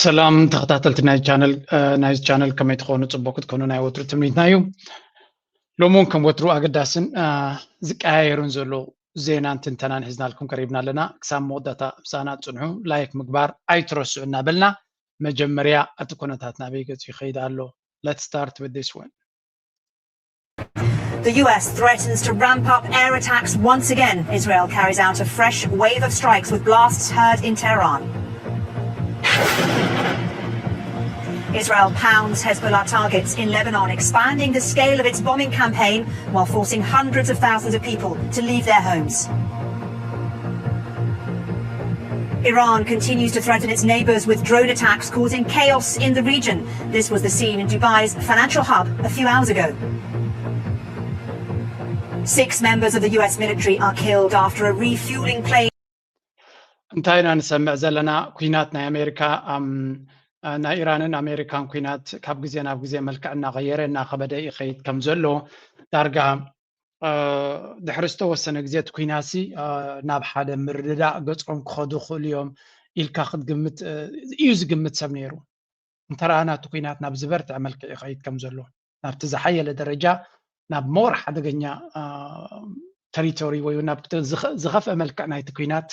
ሰላም ተኸታተልቲ ናይ ቻነል ናይዚ ቻነል፣ ከመይ ትኾኑ? ጽቡቅ ክትኮኑ ናይ ወትሩ ትምኒትና እዩ። ሎሚ እውን ከም ወትሩ ኣገዳስን ዝቀያየሩን ዘሎ ዜናን ትንተናን ሒዝናልኩም ቀሪብና ኣለና። ክሳብ መወዳእታ ምሳና ጽንሑ። ላይክ ምግባር ኣይትረስዑ እናበልና፣ መጀመርያ እቲ ኩነታት ናበይ ገጹ ይኸይድ ኣሎ? Let's start with this one. The U S threatens to ramp up air attacks once again. Israel carries out a fresh wave of strikes, with blasts heard in Tehran. Israel pounds Hezbollah targets in Lebanon, expanding the scale of its bombing campaign while forcing hundreds of thousands of people to leave their homes. Iran continues to threaten its neighbors with drone attacks, causing chaos in the region. This was the scene in Dubai's financial hub a few hours ago. Six members of the U S military are killed after a refueling plane. እንታይ ኢና ንሰምዕ ዘለና? ኩናት ናይ ኣሜሪካ፣ ናይ ኢራንን ኣሜሪካን ኩናት ካብ ግዜ ናብ ግዜ መልክዕ እናቐየረ እናኸበደ ይኸይድ ከም ዘሎ፣ ዳርጋ ድሕሪ ዝተወሰነ ግዜ እቲ ኩናትሲ ናብ ሓደ ምርድዳእ ገጾም ክኸዱ ይኽእሉ እዮም ኢልካ ክትግምት እዩ ዝግምት ሰብ ነይሩ። እንተረኣና እቲ ኩናት ናብ ዝበርትዐ መልክዕ ይኸይድ ከም ዘሎ፣ ናብቲ ዝሓየለ ደረጃ፣ ናብ ሞር ሓደገኛ ተሪቶሪ ወይ ናብ ዝኸፍአ መልክዕ ናይቲ ኩናት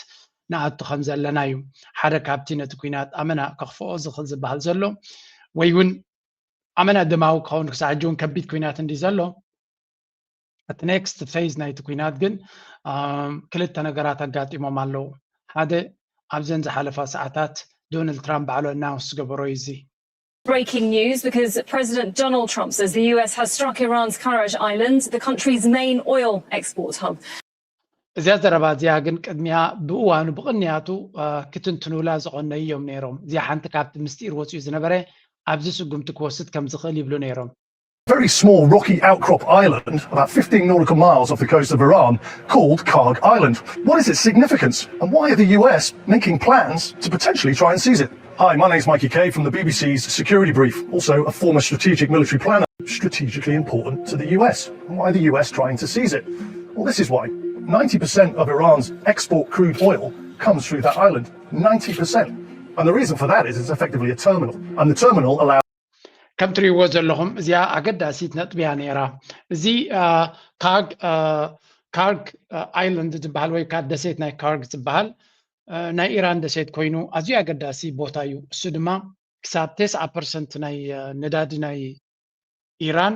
ንኣቱ ከም ዘለና እዩ። ሓደ ካብቲ ነቲ ኩናት ኣመና ከኽፍኦ ዝኽእል ዝበሃል ዘሎ ወይ እውን ኣመና ደማዊ ክኸውን ክሳዕ ሕጂ እውን ከቢድ ኩናት እንዲ ዘሎ፣ እቲ ኔክስት ፌዝ ናይቲ ኩናት ግን ክልተ ነገራት ኣጋጢሞም ኣለዉ። ሓደ ኣብዘን ዝሓለፋ ሰዓታት ዶናልድ ትራምፕ ባዕሉ ኣናውንስ ዝገበሮ እዩ። እዚ Breaking news, because President Donald Trump says the U S has struck Iran's Karaj Island, the country's main oil export hub. እዚኣ ዘረባ እዚኣ ግን ቅድሚያ ብእዋኑ ብቕንያቱ ክትንትኑላ ዝቐነዩ እዮም ነይሮም። እዚኣ ሓንቲ ካብቲ ምስጢር ወፂኡ ዝነበረ ኣብዚ ስጉምቲ ክወስድ ከም ዝኽእል ይብሉ ነይሮም። Very small rocky outcrop island about fifteen nautical miles off the coast of Iran called Karg Island. What is its significance and why are the U S making plans to potentially try and seize it? Hi, my name's Mikey Kay from the B B C's Security Brief, also a former strategic military planner. Strategically important to the U S. Why are the U S trying to seize it? Well, this is why. Ninety percent of Iran's export crude oil comes through that island. Ninety percent. And the reason for that is it's effectively a terminal. And the terminal allows ከም ትሪእዎ ዘለኹም እዚኣ ኣገዳሲት ነጥቢ እያ ነይራ። እዚ ካርግ ካርግ ኣይላንድ ዝበሃል ወይ ከዓ ደሴት ናይ ካርግ ዝበሃል ናይ ኢራን ደሴት ኮይኑ ኣዝዩ ኣገዳሲ ቦታ እዩ። እሱ ድማ ክሳብ ተስዓ ፐርሰንት ናይ ነዳዲ ናይ ኢራን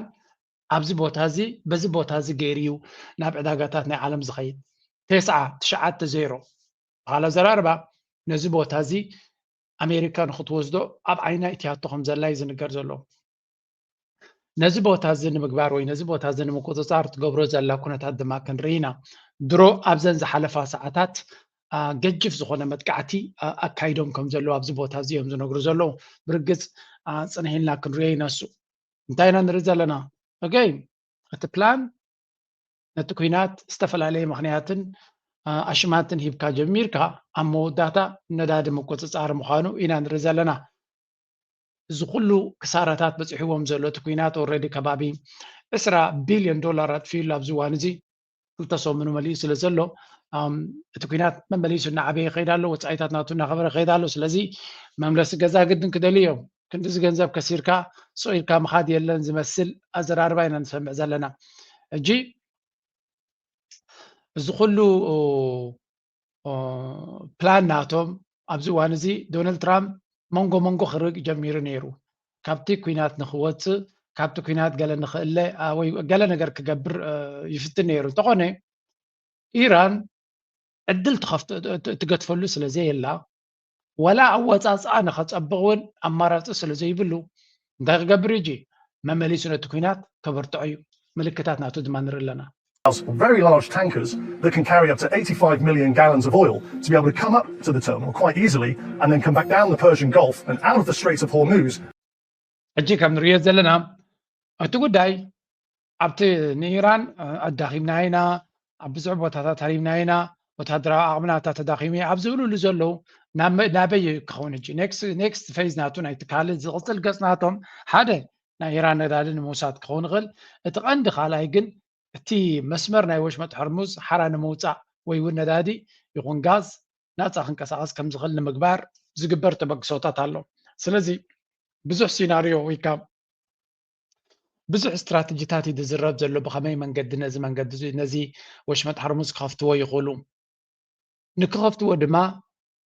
ኣብዚ ቦታ እዚ በዚ ቦታ እዚ ገይሩ እዩ ናብ ዕዳጋታት ናይ ዓለም ዝኸይድ። ተስዓ ትሽዓተ ዜሮ ብኻልእ ኣዘራርባ ነዚ ቦታ እዚ ኣሜሪካ ንክትወስዶ ኣብ ዓይና እትያቶ ከም ዘላ እዩ ዝንገር ዘሎ። ነዚ ቦታ እዚ ንምግባር ወይ ነዚ ቦታ እዚ ንምቁፅፃር ትገብሮ ዘላ ኩነታት ድማ ክንርኢ ኢና። ድሮ ኣብዘን ዝሓለፋ ሰዓታት ገጅፍ ዝኾነ መጥቃዕቲ ኣካይዶም ከም ዘለዉ ኣብዚ ቦታ እዚ እዮም ዝነግሩ ዘለዉ። ብርግፅ ፅንሕ ኢልና ክንሪኦ ኢና። እሱ እንታይ ኢና ንርኢ ዘለና? ኦኬ፣ እቲ ፕላን ነቲ ኲናት ዝተፈላለየ ምኽንያትን ኣሽማትን ሂብካ ጀሚርካ ኣብ መወዳእታ ነዳዲ ምቁፅፃር ምዃኑ ኢና ንርኢ ዘለና። እዚ ኩሉ ክሳራታት በፂሕዎም ዘሎ እቲ ኲናት ኦልሬዲ ከባቢ ዕስራ ቢልዮን ዶላር ኣጥፊኡሉ ኣብዚ እዋን እዚ ክልተ ሰሙኑ መሊኡ ስለ ዘሎ እቲ ኲናት መመሊሱ እናዓበየ ይኸይድ ኣሎ፣ ወፃኢታት ናቱ እናኸበረ ይኸይድ ኣሎ። ስለዚ መምለሲ ገዛ ግድን ክደልዩ እዮም። ክንድዚ ገንዘብ ከሲርካ ስቕ ኢልካ ምኻድ የለን ዝመስል ኣዘራርባ ኢና ንሰምዕ ዘለና። ሕጂ እዚ ኩሉ ፕላን ናቶም ኣብዚ እዋን እዚ ዶናልድ ትራምፕ መንጎ መንጎ ክርእ ጀሚሩ ነይሩ። ካብቲ ኲናት ንክወፅእ፣ ካብቲ ኲናት ገለ ንክእለ ወይ ገለ ነገር ክገብር ይፍትን ነይሩ። እንተኾነ ኢራን ዕድል ትገድፈሉ ስለ ዘየላ፣ ዋላ ኣወፃፅኣ ንኸፀብቕ እውን ኣማራፂ ስለ ዘይብሉ እንታይ ክገብር እዩ? መመሊሱ ነቲ ኲናት ከበርትዖ እዩ። ምልክታት ናቱ ድማ ንርኢ ኣለና። Very large tankers that can carry up to eighty-five million gallons of oil to be able to come up to the terminal quite easily and then come back down the Persian Gulf and out of the Strait of Hormuz. ሕጂ ከም ንሪኦ ዘለና እቲ ጉዳይ ኣብቲ ንኢራን ኣዳኺምና ኢና፣ ኣብ ብዙሕ ቦታታት ሃሪምና ኢና፣ ወታደራዊ ዓቕምና እታ ተዳኺሙ እዩ ኣብ ዝብልሉ ዘለዉ ናበይ ክኸውን? ሕጂ ኔክስት ፌዝ ናቱ ናይቲ ካልእ ዝቕፅል ገፅ ናቶም ሓደ ናይ ኢራን ነዳዲ ንምውሳድ ክኸውን ይኽእል። እቲ ቀንዲ ካልኣይ ግን እቲ መስመር ናይ ወሽመጥ ሕርሙዝ ሓራ ንምውፃእ ወይ እውን ነዳዲ ይኹን ጋዝ ናፃ ክንቀሳቐስ ከም ዝኽእል ንምግባር ዝግበር ተበግሶታት ኣሎ። ስለዚ ብዙሕ ሲናሪዮ ወይ ከዓ ብዙሕ ስትራተጂታት እዩ ዝዝረብ ዘሎ። ብኸመይ መንገዲ ነዚ መንገዲ እዚ፣ ነዚ ወሽመጥ ሓርሙዝ ክኸፍትዎ ይኽእሉ? ንክኸፍትዎ ድማ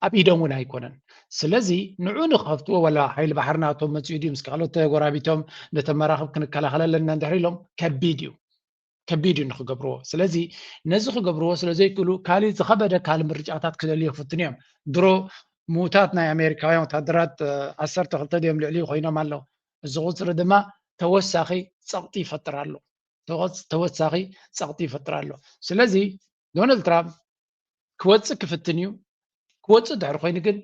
ኣብ ኢዶም እውን ኣይኮነን። ስለዚ ንዑ ንክኸፍትዎ፣ ወላ ሓይሊ ባሕሪ ናቶም መፅኡ ድዩ ምስ ካልኦት ተጎራቢቶም፣ ነተን መራኽብ ክንከላኸለለና እንድሕር ኢሎም፣ ከቢድ እዩ፣ ከቢድ እዩ ንክገብርዎ። ስለዚ ነዚ ክገብርዎ ስለ ዘይክእሉ፣ ካሊእ ዝኸበደ ካልእ ምርጫታት ክደልዩ ይፍትኑ እዮም። ድሮ ምዉታት ናይ ኣሜሪካውያን ወታደራት ዓሰርተ ክልተ ድዮም ልዕሊኡ ኮይኖም ኣለዉ። እዚ ቁፅሪ ድማ ተወሳኺ ፀቕጢ ይፈጥር ኣሎ። ተወሳኺ ፀቕጢ ይፈጥር ኣሎ። ስለዚ ዶናልድ ትራምፕ ክወፅእ ክፍትን እዩ። ክወፅእ ድሕሪ ኮይኑ ግን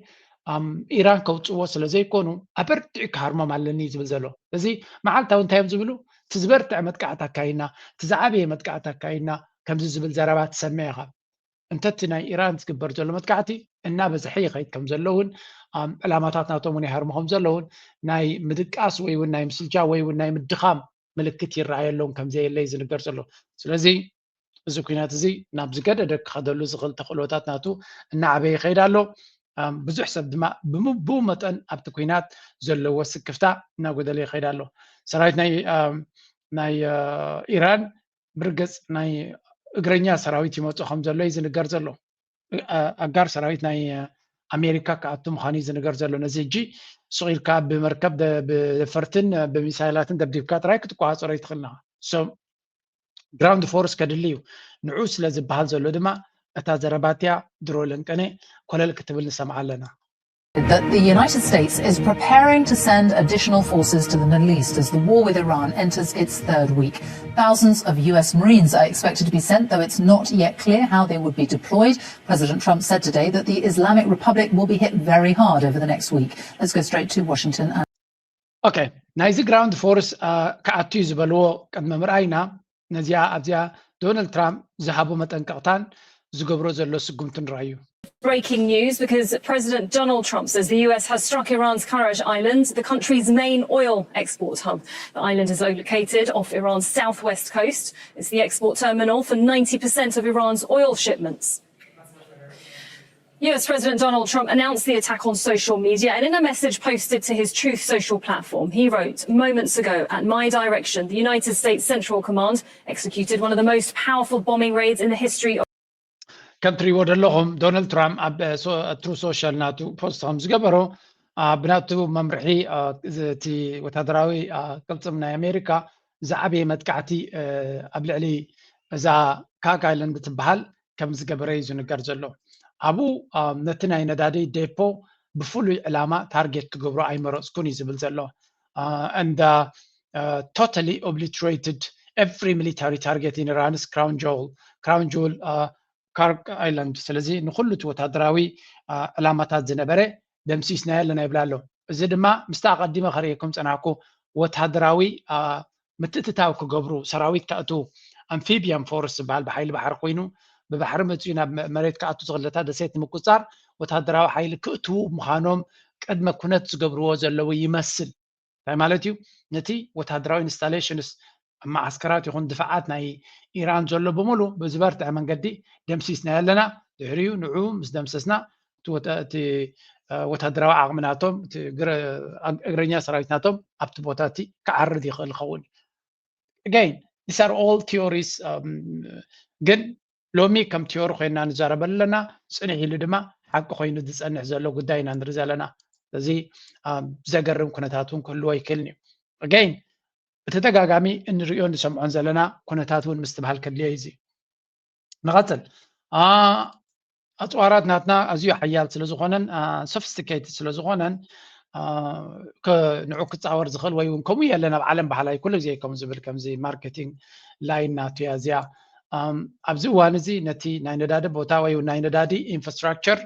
ኢራን ከውፅዎ ስለ ዘይኮኑ ኣበርቲዑ ክሃርሞም ኣለኒ ዝብል ዘሎ። እዚ መዓልታዊ እንታይ እዮም ዝብሉ? እቲ ዝበርትዐ መጥቃዕቲ ኣካይድና፣ እቲ ዝዓበየ መጥቃዕቲ ኣካይድና ከምዚ ዝብል ዘረባ ትሰምዕ ኢኻ። እንተቲ ናይ ኢራን ዝግበር ዘሎ መጥቃዕቲ እናበዝሐ ይኸይድ ከም ዘሎ እውን ዕላማታት ናቶም እውን ይሃርሙ ከም ዘለውን ናይ ምድቃስ ወይ እውን ናይ ምስልቻ ወይ እውን ናይ ምድኻም ምልክት ይረኣየሎም ከም ዘየለ እዩ ዝንገር ዘሎ። ስለዚ እዚ ኩናት እዚ ናብ ዝገደደ ክኸደሉ ዝኽእል ተኽእሎታት ናቱ እናዓበየ ይኸይድ ኣሎ። ብዙሕ ሰብ ድማ ብኡ መጠን ኣብቲ ኩናት ዘለዎ ስክፍታ እናጎደለ ይኸይድ ኣሎ። ሰራዊት ናይ ናይ ኢራን ብርግፅ ናይ እግረኛ ሰራዊት ይመፁ ከም ዘሎ እዩ ዝንገር ዘሎ። ኣጋር ሰራዊት ናይ ኣሜሪካ ክኣቱ ምዃኑ እዩ ዝንገር ዘሎ። ነዚ ሕጂ ሱቕ ኢልካ ብመርከብ ብደፈርትን ብሚሳይላትን ደብዲብካ ጥራይ ክትቆፃፀሮ ይትኽእል ነኻ። ግራውንድ ፎርስ ከድሊ እዩ። ንዑ ስለ ዝበሃል ዘሎ ድማ እታ ዘረባትያ ድሮ ለንቀነ ኮለል ክትብል ንሰምዓ ኣለና። That the United States is preparing to send additional forces to the Middle East as the war with Iran enters its third week. Thousands of U S Marines are expected to be sent, though it's not yet clear how they would be deployed. President Trump said today that the Islamic Republic will be hit very hard over the next week. Let's go straight to Washington. And okay, ናይዚ ግራውንድ ፎርስ ክኣቱ እዩ ዝበልዎ ቅድሚ ምርኣይና ነዚኣ ኣብዚኣ ዶናልድ ትራምፕ ዝሃቦ መጠንቀቕታን ዝገብሮ ዘሎ ስጉምትን ረኣዩ። Breaking news, because President Donald Trump says the U S has struck Iran's Karaj Island, the country's main oil export hub. The island is located off Iran's southwest coast. It's the export terminal for ninety percent of Iran's oil shipments. U S President Donald Trump announced the attack on social media, and in a message posted to his Truth Social platform, he wrote, "Moments ago, at my direction, the United States Central Command executed one of the most powerful bombing raids in the history of." ከም ትሪእዎ ዘለኹም ዶናልድ ትራምፕ ኣብ ትሩ ሶሻል ናቱ ፖስት ከም ዝገበሮ ብናቱ መምርሒ እቲ ወታደራዊ ቅልፅም ናይ ኣሜሪካ ዝዓበየ መጥቃዕቲ ኣብ ልዕሊ እዛ ካክ ኣይላንድ ትበሃል ከም ዝገበረ እዩ ዝንገር ዘሎ። ኣብኡ ነቲ ናይ ነዳዲ ዴፖ ብፍሉይ ዕላማ ታርጌት ክገብሮ ኣይመረፅኩን እዩ ዝብል ዘሎ። And totally obliterated every military target in Iran's crown jewel, crown jewel Kark Island። ስለዚ ንኩሉ እቲ ወታደራዊ ዕላማታት ዝነበረ ደምሲስናዮ ኣለና ይብል ኣሎ። እዚ ድማ ምስቲ ኣቐዲመ ከርእየኩም ፀናሕኩ ወታደራዊ ምትእትታው ክገብሩ ሰራዊት ከእትዉ ኣምፊቢያን ፎርስ ዝበሃል ብሓይሊ ባሕሪ ኮይኑ ብባሕሪ መፅኡ ናብ መሬት ከኣቱ ዝኽእለታ ደሴት ንምቁፃር ወታደራዊ ሓይሊ ክእትዉ ምዃኖም ቅድመ ኩነት ዝገብርዎ ዘለዉ ይመስል። እንታይ ማለት እዩ? ነቲ ወታደራዊ ኢንስታሌሽንስ ኣብ መዓስከራት ይኹን ድፋዓት ናይ ኢራን ዘሎ ብምሉ ብዝበርትዐ መንገዲ ደምሲስናዮ ኣለና። ድሕሪኡ ንዑ ምስ ደምሰስና እቲ ወታደራዊ ዓቕሚ ናቶም እግረኛ ሰራዊት ናቶም ኣብቲ ቦታ እቲ ክዓርድ ይኽእል ይኸውን። Again, these are all theories. ግን ሎሚ ከም ቲዮሪ ኮይና ንዛረበሉ ኣለና። ፅንሕ ኢሉ ድማ ሓቂ ኮይኑ ዝፀንሕ ዘሎ ጉዳይ ኢና ንርኢ ዘለና። ስለዚ ዘገርም ኩነታት እውን ክህልዎ ይክእልን እዩ። Again፣ ብተደጋጋሚ እንሪኦ ንሰምዖን ዘለና ኩነታት እውን ምስትብሃል ከድልዮ እዩ። እዚ ንቐፅል። ኣፅዋራት ናትና ኣዝዩ ሓያል ስለዝኾነን ሶፊስቲኬትድ ስለዝኾነን ንዑ ክፃወር ዝኽእል ወይ እውን ከምኡ የለን ኣብ ዓለም ባህላይ ኩሉ ግዜ ከም ዝብል ከምዚ ማርኬቲንግ ላይን ናቱ እያ እዚኣ። ኣብዚ እዋን እዚ ነቲ ናይ ነዳዲ ቦታ ወይ ናይ ነዳዲ ኢንፍራስትራክቸር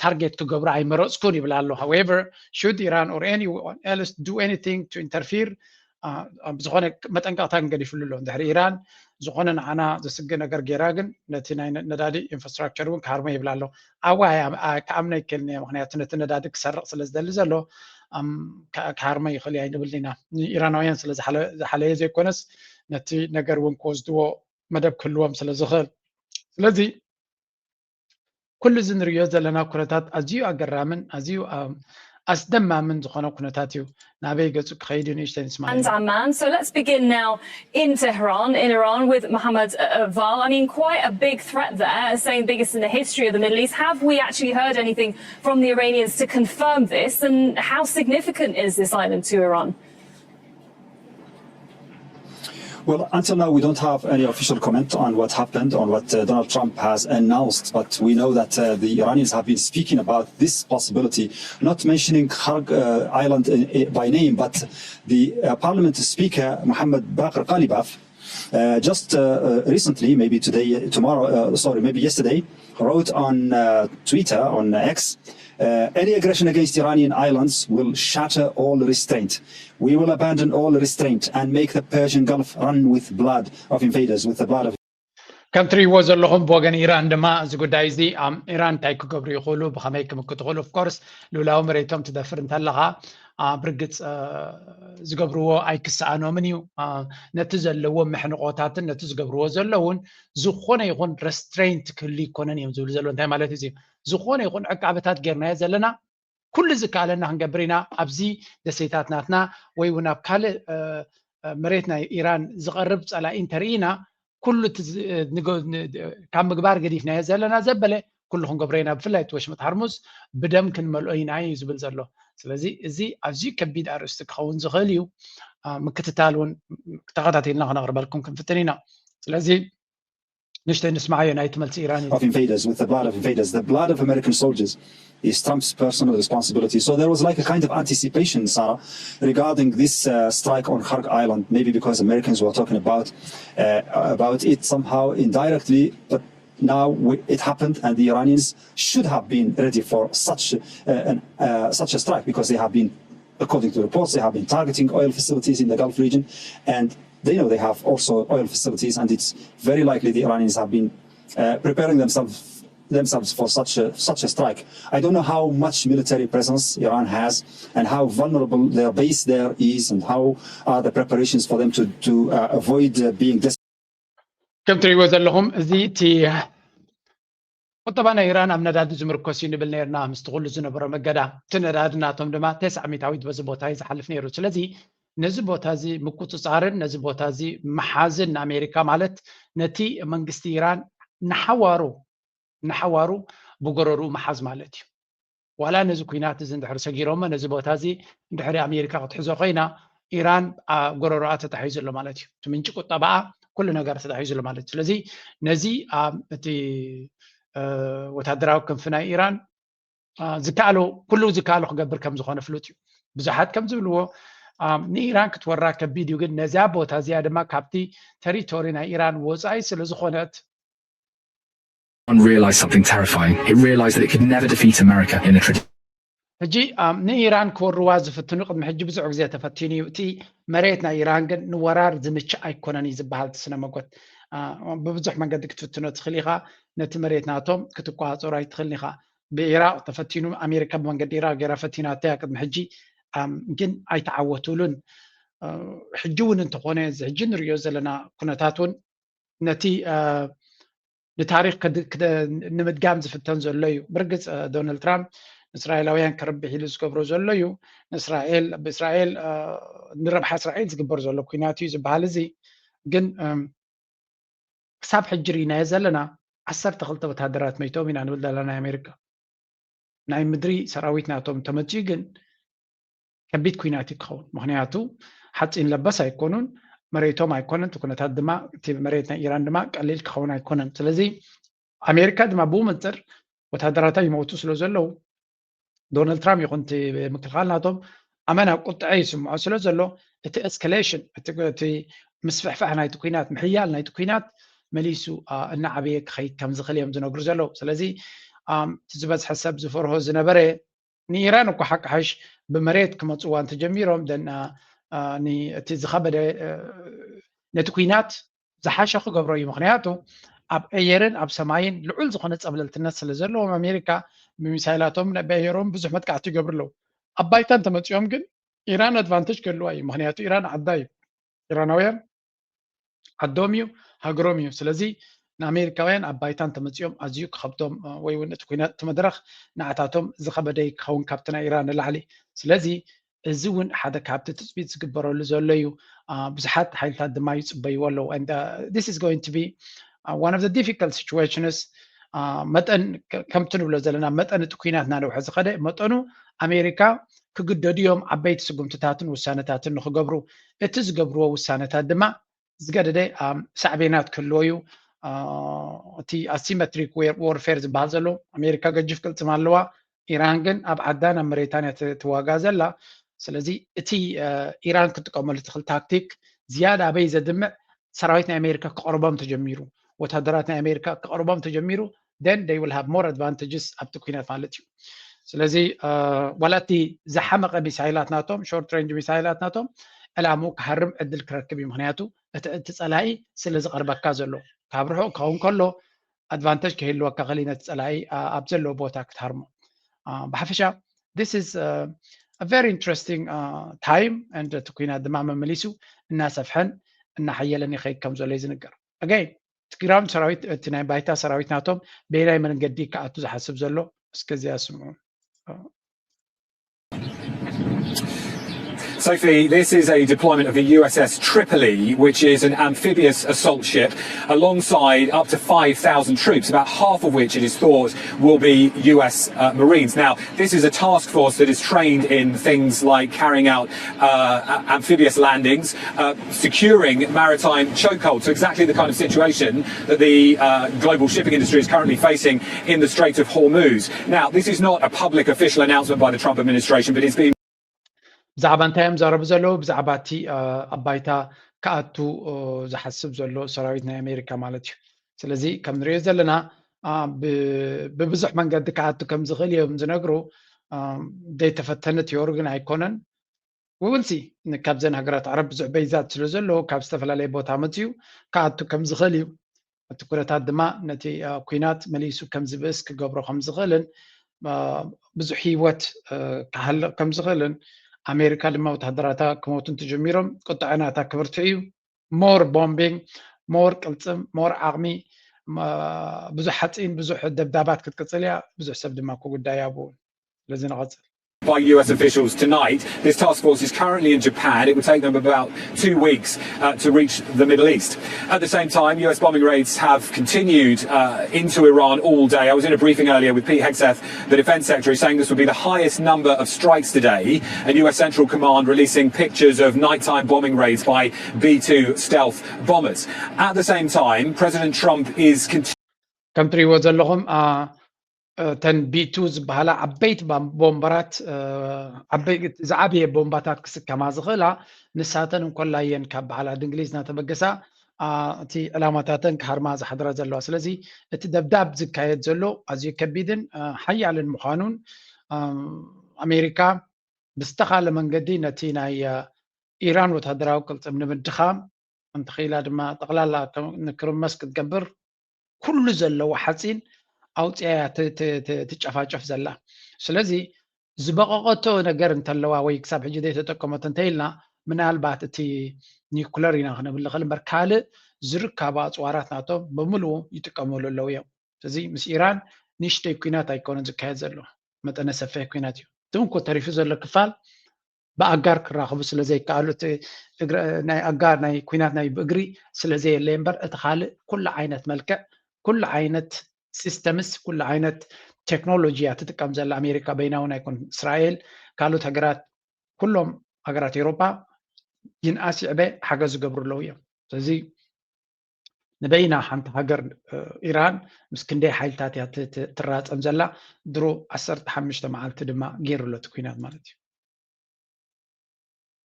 ታርጌት ክገብሩ ኣይመረፅኩን ይብል ኣሎ። However, should Iran or anyone else do anything to interfere, ዝኾነ መጠንቀቕታ ግን ገዲፍሉ ኣሎ። እንድሕሪ ኢራን ዝኾነ ንዓና ዘስግእ ነገር ገይራ ግን ነቲ ናይ ነዳዲ ኢንፍራስትራክቸር እውን ክሃርሞ ይብል ኣሎ። ኣብኡ ክኣምኖ ይክእልን እየ፣ ምክንያቱ ነቲ ነዳዲ ክሰርቕ ስለ ዝደሊ ዘሎ ክሃርሞ ይኽእል እዩ ኣይንብልን ኢና። ንኢራናውያን ስለ ዝሓለየ ዘይኮነስ ነቲ ነገር እውን ክወስድዎ መደብ ክህልዎም ስለ ዝኽእል። ስለዚ ኩሉ እዚ ንሪኦ ዘለና ኩነታት ኣዝዩ ኣገራምን ኣዝዩ ኣስደማምን ዝኾነ ኩነታት እዩ። ናበይ ገጹ ክኸይድ እዩ ንእሽተይ ንስማ። And Amman. So let's begin now in Tehran, in Iran, with Mohammad uh, Val. I mean, quite a big threat there, saying biggest in the history of the Middle East. Have we actually heard anything from the Iranians to confirm this? And how significant is this island to Iran? Well, until now, we don't have any official comment on what happened, on what uh, Donald Trump has announced. But we know that uh, the Iranians have been speaking about this possibility, not mentioning Kharg uh, Island in, in, by name, but the uh, parliament speaker, Mohammad Baqir Qalibaf, uh, just uh, uh, recently, maybe today, tomorrow, uh, sorry, maybe yesterday, wrote on uh, Twitter, on X, uh, any aggression against Iranian islands will shatter all restraint. We will abandon all restraint and make the Persian Gulf run with blood of invaders, with the blood of ከም ትሪእዎ ዘለኹም ብወገን ኢራን ድማ እዚ ጉዳይ እዚ ኢራን እንታይ ክገብሩ ይኽእሉ፣ ብኸመይ ክምክቱ ይኽእሉ? ኦፍኮርስ ልኡላዊ መሬቶም ትደፍር እንተለኻ ብርግፅ ዝገብርዎ ኣይክሰኣኖምን እዩ። ነቲ ዘለዎ መሕንቆታትን ነቲ ዝገብርዎ ዘለውን ዝኾነ ይኹን ረስትሬንት ክህሉ ይኮነን እዮም ዝብሉ ዘለዉ። እንታይ ማለት እዩ? ዝኾነ ይኹን ዕቃበታት ጌርናዮ ዘለና ኩሉ ዝከኣለና ክንገብር ኢና። ኣብዚ ደሴታት ናትና ወይ እውን ኣብ ካልእ መሬት ናይ ኢራን ዝቐርብ ፀላኢ እንተርኢና ኩሉ ካብ ምግባር ገዲፍናዮ ዘለና ዘበለ ኩሉ ክንገብሮ ኢና። ብፍላይ እቲ ወሽመጥ ሃርሙዝ ብደም ክንመልኦ ኢና እዩ ዝብል ዘሎ። ስለዚ እዚ ኣዝዩ ከቢድ ኣርእስቲ ክኸውን ዝኽእል እዩ። ምክትታል እውን ተኸታቲልና ክነቕርበልኩም ክንፍትን ኢና። ስለዚ ንሽተይ ንስማዓዮ ናይቲ መልሲ ኢራን እዩ። Of invaders, with the blood of invaders, the blood of American soldiers is Trump's personal responsibility. So there was like a kind of anticipation, Sarah, regarding this uh, strike on Kharg Island, maybe because Americans were talking about uh, about it somehow indirectly, but now we, it happened, and the Iranians should have been ready for such uh, an, uh, such a strike because they have been, according to reports, they have been targeting oil facilities in the Gulf region, and they know they have also oil facilities, and it's very likely the Iranians have been uh, preparing themselves themselves for such a, such a strike. I don't know how much military presence Iran has and how vulnerable their base there is and how are the preparations for them to, to uh, avoid uh, being ከም ትሪእዎ ዘለኹም እዚ እቲ ቁጠባ ናይ ኢራን ኣብ ነዳዲ ዝምርኮስ እዩ ንብል ነርና። ምስቲ ኩሉ ዝነበሮ መገዳ እቲ ነዳዲ ናቶም ድማ ተስዓ ሚእታዊት በዚ ቦታ እዩ ዝሓልፍ ነይሩ። ስለዚ ነዚ ቦታ እዚ ምቁፅፃርን ነዚ ቦታ እዚ ምሓዝን ንኣሜሪካ ማለት ነቲ መንግስቲ ኢራን ንሓዋሩ ንሓዋሩ ብጎረርኡ ምሓዝ ማለት እዩ። ዋላ ነዚ ኩናት እዚ እንድሕር ሰጊሮሞ ነዚ ቦታ እዚ እንድሕር ኣሜሪካ ክትሕዞ ኮይና ኢራን ጎረሮኣ ተታሒዙ ኣሎ ማለት እዩ። እቲ ምንጪ ቁጠባኣ ኩሉ ነገር ተታሒዙ ኣሎ ማለት እዩ። ስለዚ ነዚ ኣብ እቲ ወታደራዊ ክንፊ ናይ ኢራን ዝከኣሎ ኩሉ ዝከኣሎ ክገብር ከም ዝኾነ ፍሉጥ እዩ። ብዙሓት ከም ዝብልዎ ንኢራን ክትወራ ከቢድ እዩ፣ ግን ነዚኣ ቦታ እዚኣ ድማ ካብቲ ተሪቶሪ ናይ ኢራን ወፃኢ ስለ ዝኾነት Iran realized something terrifying. It realized that it could never defeat America in a traditional ሕጂ ንኢራን ክወርዋ ዝፍትኑ ቅድሚ ሕጂ ብዙሕ ግዜ ተፈቲኑ እዩ። እቲ መሬት ናይ ኢራን ግን ንወራር ዝምችእ ኣይኮነን እዩ ዝበሃል እቲ ስነ መጎት። ብብዙሕ መንገዲ ክትፍትኖ ትኽእል ኢኻ። ነቲ መሬት ናቶም ክትቆፃፀሩ ኣይትኽእልን ኢኻ። ብኢራቅ ተፈቲኑ ኣሜሪካ ብመንገዲ ኢራቅ ገይራ ፈቲናቶ እያ ቅድሚ ሕጂ፣ ግን ኣይተዓወቱሉን። ሕጂ እውን እንተኾነ እዚ ሕጂ ንሪኦ ዘለና ኩነታት እውን ነቲ ንታሪክ ንምድጋም ዝፍተን ዘሎ እዩ። ብርግፅ ዶናልድ ትራምፕ ንእስራኤላውያን ከርብሕ ኢሉ ዝገብሮ ዘሎ እዩ። ንእስራኤል ብእስራኤል ንረብሓ እስራኤል ዝግበር ዘሎ ኩናት እዩ ዝበሃል እዚ ግን ክሳብ ሕጂ ርኢናዮ ዘለና ዓሰርተ ክልተ ወታደራት መይቶም ኢና ንብል ዘለና ናይ ኣሜሪካ። ናይ ምድሪ ሰራዊት ናቶም ተመፅኡ ግን ከቢድ ኩናት እዩ ክኸውን። ምክንያቱ ሓፂን ለበስ ኣይኮኑን፣ መሬቶም ኣይኮነን። እቲ ኩነታት ድማ እቲ መሬት ናይ ኢራን ድማ ቀሊል ክኸውን ኣይኮነን። ስለዚ ኣሜሪካ ድማ ብኡ መንፅር ወታደራታ ይመውቱ ስለ ዘለዉ ዶናልድ ትራምፕ ይኹን እቲ ምክልኻል ናቶም ኣመና ቁጥዐ ይስምዖ ስለ ዘሎ እቲ ኤስካሌሽን እቲ ምስፍሕፋሕ ናይቲ ኩናት ምሕያል ናይቲ ኩናት መሊሱ እናዓበየ ክኸይድ ከም ዝኽእል እዮም ዝነግሩ ዘለዉ። ስለዚ እቲ ዝበዝሐ ሰብ ዝፈርሆ ዝነበረ ንኢራን እኳ ሓቂ ሓሽ ብመሬት ክመፅዋ እንተጀሚሮም እቲ ዝኸበደ ነቲ ኩናት ዝሓሸ ክገብሮ እዩ። ምክንያቱ ኣብ ኣየርን ኣብ ሰማይን ልዑል ዝኾነ ፀብለልትነት ስለ ዘለዎም ኣሜሪካ ብሚሳይላቶም ብኣየሮም ብዙሕ መጥቃዕቲ ይገብሩ ኣለዉ። ኣብ ባይታ እንተመፂኦም ግን ኢራን ኣድቫንቴጅ ክህልዋ እዩ። ምክንያቱ ኢራን ዓዳ እዩ። ኢራናውያን ዓዶም እዩ፣ ሃገሮም እዩ። ስለዚ ንኣሜሪካውያን ኣብ ባይታ እንተመፂኦም ኣዝዩ ክኸብዶም ወይ እውን እቲ ኩናት እቲ መድረኽ ንዓታቶም ዝኸበደ ክኸውን ካብቲ ናይ ኢራን ንላዕሊ። ስለዚ እዚ እውን ሓደ ካብቲ ትፅቢት ዝግበረሉ ዘሎ እዩ። ብዙሓት ሓይልታት ድማ ይፅበይዎ ኣለዉ። This is going to be one of the difficult situations። መጠን ከምቲ ንብሎ ዘለና መጠን እቲ ኩናት እናነውሐ ዝኸደ መጠኑ ኣሜሪካ ክግደዱ እዮም ዓበይቲ ስጉምትታትን ውሳነታትን ንክገብሩ። እቲ ዝገብርዎ ውሳነታት ድማ ዝገደደ ሳዕቤናት ክህልዎ እዩ። እቲ asymmetric warfare ዝበሃል ዘሎ ኣሜሪካ ገጅፍ ቅልፅም ኣለዋ። ኢራን ግን ኣብ ዓዳን ኣብ መሬታን እያ ትዋጋ ዘላ። ስለዚ እቲ ኢራን ክትጥቀመሉ ትኽእል ታክቲክ ዝያዳ ኣበይ ዘድምዕ ሰራዊት ናይ ኣሜሪካ ክቐርቦም ተጀሚሩ፣ ወታደራት ናይ ኣሜሪካ ክቐርቦም ተጀሚሩ then they will have more advantages ኣብቲ ኩናት ማለት እዩ። ስለዚ ዋላ እቲ ዝሓመቐ ሚሳይላት ናቶም short range ሚሳይላት ናቶም ዕላምኡ ክሃርም ዕድል ክረክብ እዩ። ምክንያቱ እቲ እቲ ፀላኢ ስለ ዝቐርበካ ዘሎ ካብ ርሑቕ ክኸውን ከሎ advantage ክህልወካ ክእል ነቲ ፀላኢ ኣብ ዘለዎ ቦታ ክትሃርሞ። ብሓፈሻ this is a very interesting time and እቲ ኩናት ድማ መመሊሱ እናሰፍሐን እናሓየለን ይኸይድ ከም ዘሎ እዩ ዝንገር። Again እቲ ground ሰራዊት እቲ ናይ ባይታ ሰራዊት ናቶም በየናይ መንገዲ ክኣቱ ዝሓስብ ዘሎ እስከ እዚኣ ስምዑ። Sophie, this is a deployment of the U S S Tripoli, which is an amphibious assault ship, alongside up to five thousand troops, about half of which it is thought will be U S uh, Marines. Now, this is a task force that is trained in things like carrying out uh, amphibious landings, uh, securing maritime chokeholds. So exactly the kind of situation that the uh, global shipping industry is currently facing in the Strait of Hormuz. Now, this is not a public official announcement by the Trump administration, but it's been ብዛዕባ እንታይ እዮም ዘረቡ ዘለዉ? ብዛዕባ እቲ ኣብ ባይታ ክኣቱ ዝሓስብ ዘሎ ሰራዊት ናይ ኣሜሪካ ማለት እዩ። ስለዚ ከም ንሪኦ ዘለና ብብዙሕ መንገዲ ክኣቱ ከም ዝኽእል እዮም ዝነግሩ። ዘይተፈተነ ቲዮሪ ግን ኣይኮነን። ውንሲ ካብዘን ሃገራት ዓረብ ብዙሕ በይዛት ስለ ዘለዎ ካብ ዝተፈላለየ ቦታ መፅዩ ክኣቱ ከም ዝኽእል እዩ። እቲ ኩነታት ድማ ነቲ ኩናት መሊሱ ከም ዝብእስ ክገብሮ ከም ዝኽእልን ብዙሕ ህይወት ክሃልቕ ከም ዝኽእልን ኣሜሪካ ድማ ወታደራታ ክሞቱ እንተጀሚሮም ቁጥዐ ናታ ክብርትዕ እዩ። more bombing፣ more ቅልፅም፣ more ዓቕሚ፣ ብዙሕ ሓፂን፣ ብዙሕ ደብዳባት ክትቅፅል እያ። ብዙሕ ሰብ ድማ ክጉዳይ ኣብኡ። ስለዚ ንቐፅል። by U S officials tonight. This task force is currently in Japan. It would take them about two weeks uh, to reach the Middle East. At the same time, U S bombing raids have continued uh, into Iran all day. I was in a briefing earlier with Pete Hegseth, the defense secretary, saying this would be the highest number of strikes today. And U S Central Command releasing pictures of nighttime bombing raids by B two stealth bombers. At the same time, President Trump is continuing ከም ትሪእዎ ዘለኹም እተን ቢቱ ዝበሃላ ዓበይቲ ቦምበራት ዝዓበየ ቦምባታት ክስከማ ዝኽእላ ንሳተን እንኮላየን ካብ በዓል ዓዲ እንግሊዝ እናተበገሳ እቲ ዕላማታተን ክሃርማ ዝሓድራ ዘለዋ። ስለዚ እቲ ደብዳብ ዝካየድ ዘሎ ኣዝዩ ከቢድን ሓያልን ምዃኑን ኣሜሪካ ብዝተኻለ መንገዲ ነቲ ናይ ኢራን ወታደራዊ ቅልፅም ንምድኻም እንተኽኢላ ድማ ጠቕላላ ንክርመስ ክትገብር ኩሉ ዘለዎ ሓፂን ኣውፅኣያ ትጨፋጨፍ ዘላ። ስለዚ ዝበቐቐቶ ነገር እንተለዋ ወይ ክሳብ ሕጂ ዘይተጠቀመቶ እንተኢልና ምናልባት እቲ ኒኩለር ኢና ክነብል ንኽእል እምበር ካልእ ዝርከቡ ኣፅዋራት ናቶም ብምልኡ ይጥቀመሉ ኣለዉ እዮም። ስለዚ ምስ ኢራን ንእሽተይ ኩናት ኣይኮነን ዝካየድ ዘሎ፣ መጠነ ሰፊሕ ኩናት እዩ። እቲ እንኮ ተሪፉ ዘሎ ክፋል ብኣጋር ክራኸቡ ስለ ዘይከኣሉ እቲ ናይ ኣጋር ናይ ኩናት ናይ ብእግሪ ስለ ዘየለ እምበር እቲ ካልእ ኩሉ ዓይነት መልክዕ ኩሉ ዓይነት ሲስተምስ ኩሉ ዓይነት ቴክኖሎጂ እያ ትጥቀም ዘላ ኣሜሪካ በይና እውን ኣይኮን እስራኤል ካልኦት ሃገራት ኩሎም ሃገራት ኤውሮጳ ይንኣስ ይዕበ ሓገዝ ዝገብሩ ኣለዉ እዮም። ስለዚ ንበይና ሓንቲ ሃገር ኢራን ምስ ክንደይ ሓይልታት እያ ትራፀም ዘላ ድሮ ዓሰርተ ሓሙሽተ መዓልቲ ድማ ገይሩ ኣሎ እቲ ኩናት ማለት እዩ።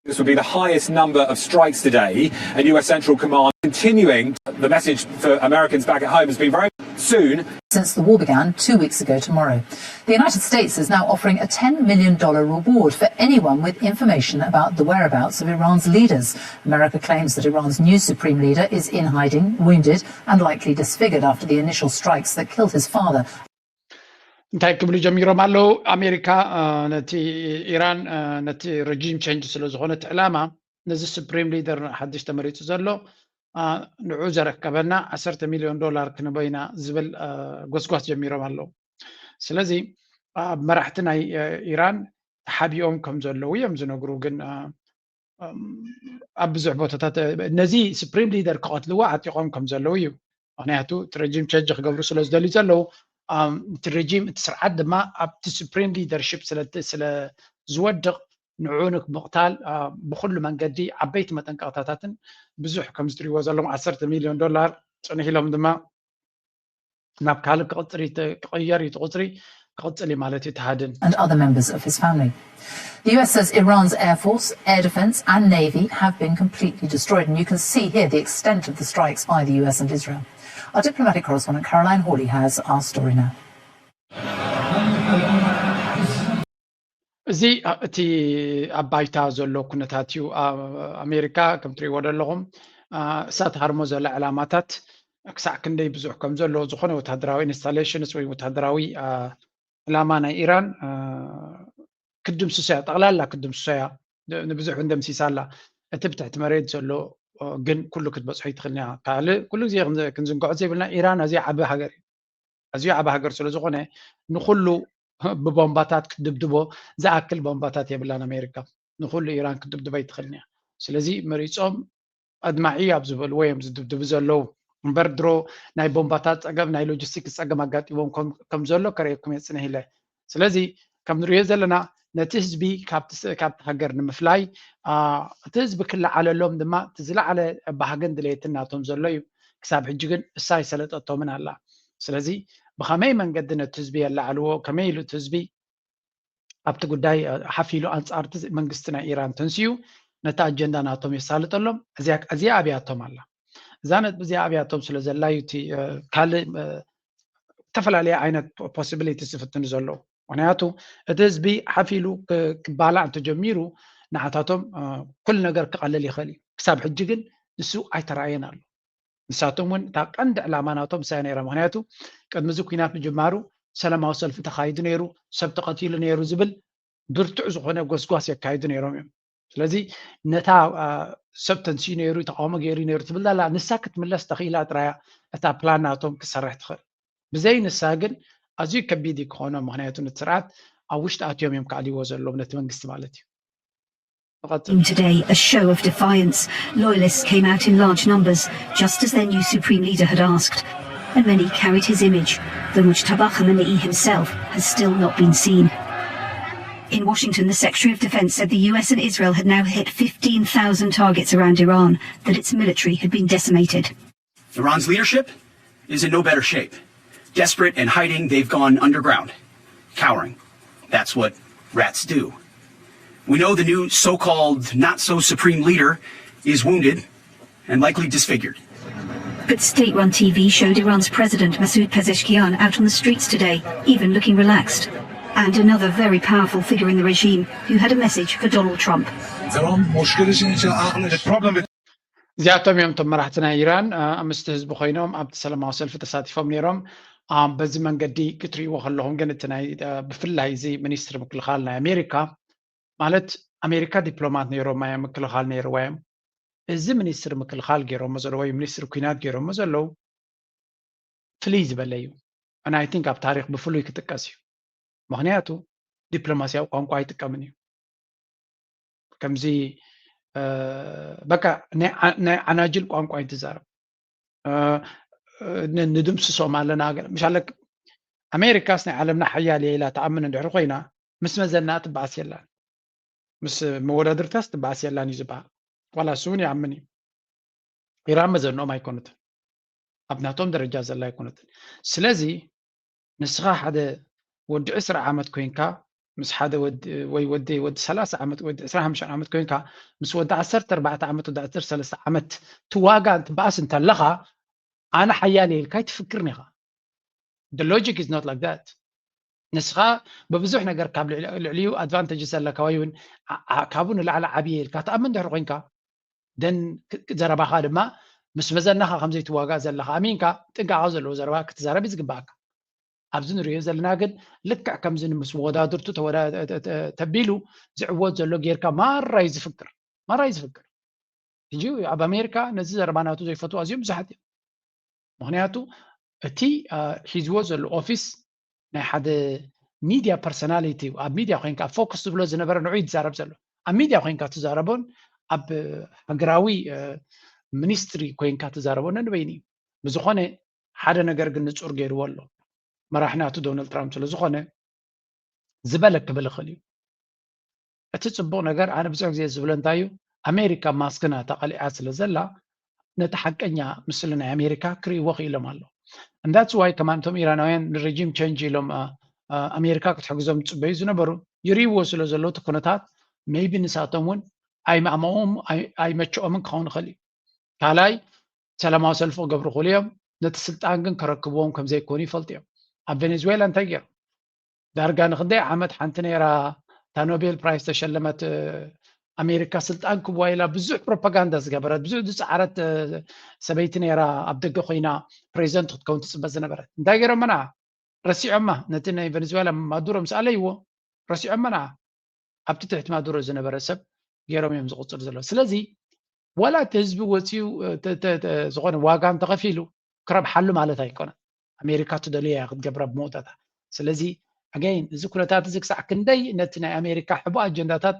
This would be the highest number of strikes today, and U S Central Command continuing the message for Americans back at home has been very soon. Since the war began two weeks ago tomorrow. The United States is now offering a ten million dollar reward for anyone with information about the whereabouts of Iran's leaders. America claims that Iran's new supreme leader is in hiding, wounded, and likely disfigured after the initial strikes that killed his father. እንታይ ክብሉ ጀሚሮም ኣለዉ? ኣሜሪካ ነቲ ኢራን ነቲ ረጂም ቸንጅ ስለ ዝኾነ እቲ ዕላማ ነዚ ሱፕሪም ሊደር ሓድሽ ተመሪፁ ዘሎ ንዑ ዘረከበና ዓሰርተ ሚልዮን ዶላር ክንበይና ዝብል ጎስጓስ ጀሚሮም ኣለዉ። ስለዚ ኣብ መራሕቲ ናይ ኢራን ተሓቢኦም ከም ዘለዉ እዮም ዝነግሩ። ግን ኣብ ብዙሕ ቦታታት ነዚ ስፕሪም ሊደር ክቐትልዎ ዓጢቖም ከም ዘለዉ እዩ። ምክንያቱ እቲ ረጂም ቸንጅ ክገብሩ ስለ ዝደልዩ ዘለዉ እቲ ረጂም እቲ ስርዓት ድማ ኣብቲ ስፕሪም ሊደርሽፕ ስለ ዝወድቕ ንዑ ንምቕታል ብኩሉ መንገዲ ዓበይቲ መጠንቀቕታታትን ብዙሕ ከም ዝትሪዎ ዘለኹም ዓሰርተ ሚልዮን ዶላር ጽንሕ ኢሎም ድማ ናብ ካልእ ክቕፅር ክቕየር እዩ ቁፅሪ ክቕፅል እዩ ማለት እዩ ተሃድን and other members of his family. The U S says Iran's air force, air defense, and navy have been completely destroyed, and you can see here the extent of the strikes by the U S and Israel. Our diplomatic correspondent Caroline Hawley has our story now. እዚ እቲ ኣብ ባይታ ዘሎ ኩነታት እዩ። ኣሜሪካ ከም ትሪእዎ ዘለኹም እሳት ሃርሞ ዘለ ዕላማታት ክሳዕ ክንደይ ብዙሕ ከም ዘሎ ዝኾነ ወታደራዊ ኢንስታሌሽንስ ወይ ወታደራዊ ዕላማ ናይ ኢራን ክድምስሶ እያ፣ ጠቕላላ ክድምስሶ እያ። ንብዙሕ እውን ደምሲሳ ኣላ። እቲ ብትሕቲ መሬት ዘሎ ግን ኩሉ ክትበፅሖ ይትኽእል እያ። ካልእ ኩሉ ግዜ ክንዝንግዖ ዘይብልና ኢራን ኣዝያ ዓቢ ሃገር እዩ። ኣዝዩ ዓቢ ሃገር ስለ ዝኾነ ንኹሉ ብቦምባታት ክትድብድቦ ዝኣክል ቦምባታት የብላን ኣሜሪካ። ንኹሉ ኢራን ክትድብድቦ ኣይትኽእልን እያ። ስለዚ መሪፆም ኣድማዒ ኣብ ዝበልዎ እዮም ዝድብድቡ ዘለዉ እምበር ድሮ ናይ ቦምባታት ፀገም ናይ ሎጂስቲክስ ፀገም ኣጋጢሞም ከም ዘሎ ከርእየኩም እየ ፅንሕ ኢለ። ስለዚ ከም ንሪኦ ዘለና ነቲ ህዝቢ ካብቲ ሃገር ንምፍላይ እቲ ህዝቢ ክለዓለሎም ድማ እቲ ዝለዓለ ባህግን ድሌትን ናቶም ዘሎ እዩ። ክሳብ ሕጂ ግን እሳ ኣይሰለጠቶምን ኣላ። ስለዚ ብኸመይ መንገዲ ነቲ ህዝቢ የላዕልዎ፣ ከመይ ኢሉ እቲ ህዝቢ ኣብቲ ጉዳይ ሓፍ ኢሉ ኣንጻር እቲ መንግስቲ ናይ ኢራን ተንስኡ ነቲ ኣጀንዳ ናቶም የሳልጠሎም። እዚኣ ኣብያቶም ኣላ። እዛ ነጥቢ እዚኣ ኣብያቶም ስለ ዘላ እዩ እቲ ካልእ ዝተፈላለየ ዓይነት ፖሲቢሊቲ ዝፍትኑ ዘለዉ። ምክንያቱ እቲ ህዝቢ ሓፍ ኢሉ ክባላዕ እንተጀሚሩ ንዓታቶም ኩሉ ነገር ክቐልል ይኽእል እዩ። ክሳብ ሕጂ ግን ንሱ ኣይተራእየን ኣሎ። ንሳቶም እውን እታ ቀንዲ ዕላማ ናቶም እሳያ ነይራ። ምክንያቱ ቅድሚ እዚ ኩናት ምጅማሩ ሰላማዊ ሰልፊ ተኻይዱ ነይሩ፣ ሰብ ተቐቲሉ ነይሩ ዝብል ብርቱዕ ዝኾነ ጎስጓስ የካይዱ ነይሮም እዮም። ስለዚ ነታ ሰብ ተንስኡ ነይሩ፣ ተቃውሞ ገይሩ ነይሩ ትብል ዘላ ንሳ ክትምለስ ተኽኢላ ጥራያ እታ ፕላን ናቶም ክትሰርሕ ትኽእል። ብዘይ ንሳ ግን ኣዝዩ ከቢድ እዩ ክኾኖም። ምክንያቱ ነቲ ስርዓት ኣብ ውሽጢ ኣትዮም እዮም ከዕልይዎ ዘለዎም ነቲ መንግስቲ ማለት እዩ። Today, a show of defiance. Loyalists came out in large numbers, just as their new supreme leader had asked, and many carried his image, though Mujtaba Khamenei himself has still not been seen. In Washington, the Secretary of Defense said the U S and Israel had now hit fifteen thousand targets around Iran, that its military had been decimated. Iran's leadership is in no better shape. Desperate and hiding, they've gone underground, cowering. That's what rats do. We know the new so-called not-so-supreme leader is wounded and likely disfigured. But state-run T V showed Iran's president, Masoud Pezeshkian, out on the streets today, even looking relaxed. And another very powerful figure in the regime who had a message for Donald Trump. The problem with እዚኣቶም እዮም እቶም መራሕቲ ናይ ኢራን ምስቲ ህዝቢ ኮይኖም ኣብቲ ሰላማዊ ሰልፊ ተሳቲፎም ነይሮም። በዚ መንገዲ ክትርእይዎ ከለኹም ግን እቲ ናይ ብፍላይ እዚ ሚኒስትሪ ምክልኻል ናይ ኣሜሪካ ማለት ኣሜሪካ ዲፕሎማት ነይሮማ እዮም ምክልኻል ነይርዋ እዮም። እዚ ሚኒስትሪ ምክልኻል ገይሮሞ ዘለዉ ወይ ሚኒስትሪ ኩናት ገይሮሞ ዘለዉ ፍልይ ዝበለ እዩ። ናይ ቲንክ ኣብ ታሪክ ብፍሉይ ክጥቀስ እዩ። ምክንያቱ ዲፕሎማሲያዊ ቋንቋ ኣይጥቀምን እዩ። ከምዚ በቃ ናይ ዓናጅል ቋንቋ እዩ ትዛረብ። ንድምስሶም ኣለና ምሻለ ኣሜሪካስ ናይ ዓለምና ሓያል እየ ኢላ ተኣምን እንድሕር ኮይና ምስ መዘና ትበኣስ የላን። ምስ መወዳድርታስ ትበኣስ የላን እዩ ዝበሃል። ዋላ እሱ እውን ይኣምን እዩ። ኢራን መዘንኦም ኣይኮነትን፣ ኣብ ናቶም ደረጃ ዘላ ኣይኮነትን። ስለዚ ንስኻ ሓደ ወዲ ዕስራ ዓመት ኮይንካ ምስ ሓደ ወይ ወዲ ወዲ ሰላሳ ዓመት ወዲ ዕስራ ሓሙሽተ ዓመት ኮይንካ ምስ ወዲ ዓሰርተ ኣርባዕተ ዓመት ወዲ ዓሰርተ ሰለስተ ዓመት ትዋጋ እንትበኣስ እንተለኻ ኣነ ሓያል እየ ኢልካ ኣይትፍክርን ኢኻ። The logic is not like that። ንስኻ ብብዙሕ ነገር ካብ ልዕሊኡ ኣድቫንቴጅ ዘለካ ወይ እውን ካብኡ ንላዕሊ ዓብየ ኢልካ ትኣምን ድሕሪ ኮይንካ ደን ዘረባኻ ድማ ምስ መዘናኻ ከምዘይትዋጋእ ዘለኻ ኣሚንካ ጥንቃቐ ዘለዎ ዘረባ ክትዛረብ እዩ ዝግባኣካ። ኣብዚ ንሪኦ ዘለና ግን ልክዕ ከምዚ ምስ መወዳድርቱ ተቢሉ ዝዕወት ዘሎ ጌርካ ማራ እዩ ዝፍክር ማራ እዩ ዝፍክር። ሕጂ ኣብ ኣሜሪካ ነዚ ዘረባ ናቱ ዘይፈትዉ ኣዝዮም ብዙሓት እዮም። ምክንያቱ እቲ ሒዝዎ ዘሎ ኦፊስ ናይ ሓደ ሚድያ ፐርሶናሊቲ፣ ኣብ ሚድያ ኮይንካ ፎከስ ዝብሎ ዝነበረ ንዑ ይዛረብ ዘሎ። ኣብ ሚድያ ኮይንካ ትዛረቦን ኣብ ሃገራዊ ሚኒስትሪ ኮይንካ ትዛረቦ ነንበይኑ እዩ። ብዝኾነ ሓደ ነገር ግን ንጹር ገይርዎ ኣሎ። መራሒ ናቱ ዶናልድ ትራምፕ ስለ ዝኾነ ዝበለ ክብል ይኽእል እዩ። እቲ ጽቡቕ ነገር ኣነ ብዙሕ ግዜ ዝብሎ እንታይ እዩ፣ ኣሜሪካ ማስክና ተቐሊዓ ስለ ዘላ ነቲ ሓቀኛ ምስሊ ናይ ኣሜሪካ ክርእይዎ ክኢሎም ኣሎ። እንዳትስ ዋይ ከማን እቶም ኢራናውያን ንሬጂም ቸንጅ ኢሎም ኣሜሪካ ክትሕግዞም ዝጽበዩ ዝነበሩ ይርእይዎ ስለ ዘለዉ እቲ ኩነታት ሜይቢ ንሳቶም እውን ኣይማእመኦም ኣይመቸኦምን ክኸውን ይኽእል እዩ። ካልኣይ ሰላማዊ ሰልፊ ክገብሩ ክእሉ እዮም። ነቲ ስልጣን ግን ከረክብዎም ከም ዘይኮኑ ይፈልጡ እዮም። ኣብ ቬኔዙዌላ እንታይ ገይሮም? ዳርጋ ንክንደይ ዓመት ሓንቲ ነይራ እታ ኖቤል ፕራይስ ተሸለመት ኣሜሪካ ስልጣን ክብዋ ኢላ ብዙሕ ፕሮፓጋንዳ ዝገበረት ብዙሕ ዝፀዓረት ሰበይቲ ነይራ ኣብ ደገ ኮይና ፕሬዚደንት ክትከውን ትፅበ ዝነበረት እንታይ ገይሮም መና ረሲዖማ ነቲ ናይ ቬኔዙዌላ ማዱሮ ምስ ኣለይዎ ረሲዖማ መና ኣብቲ ትሕቲ ማዱሮ ዝነበረ ሰብ ገይሮም እዮም ዝቁፅር ዘለዉ ስለዚ ዋላ እቲ ህዝቢ ወፂኡ ዝኾነ ዋጋ እንተኸፊሉ ክረብሓሉ ማለት ኣይኮነን ኣሜሪካ ትደልዮ እያ ክትገብራ ብመውጣታ ስለዚ ኣገይን እዚ ኩነታት እዚ ክሳዕ ክንደይ ነቲ ናይ ኣሜሪካ ሕቡ ኣጀንዳታት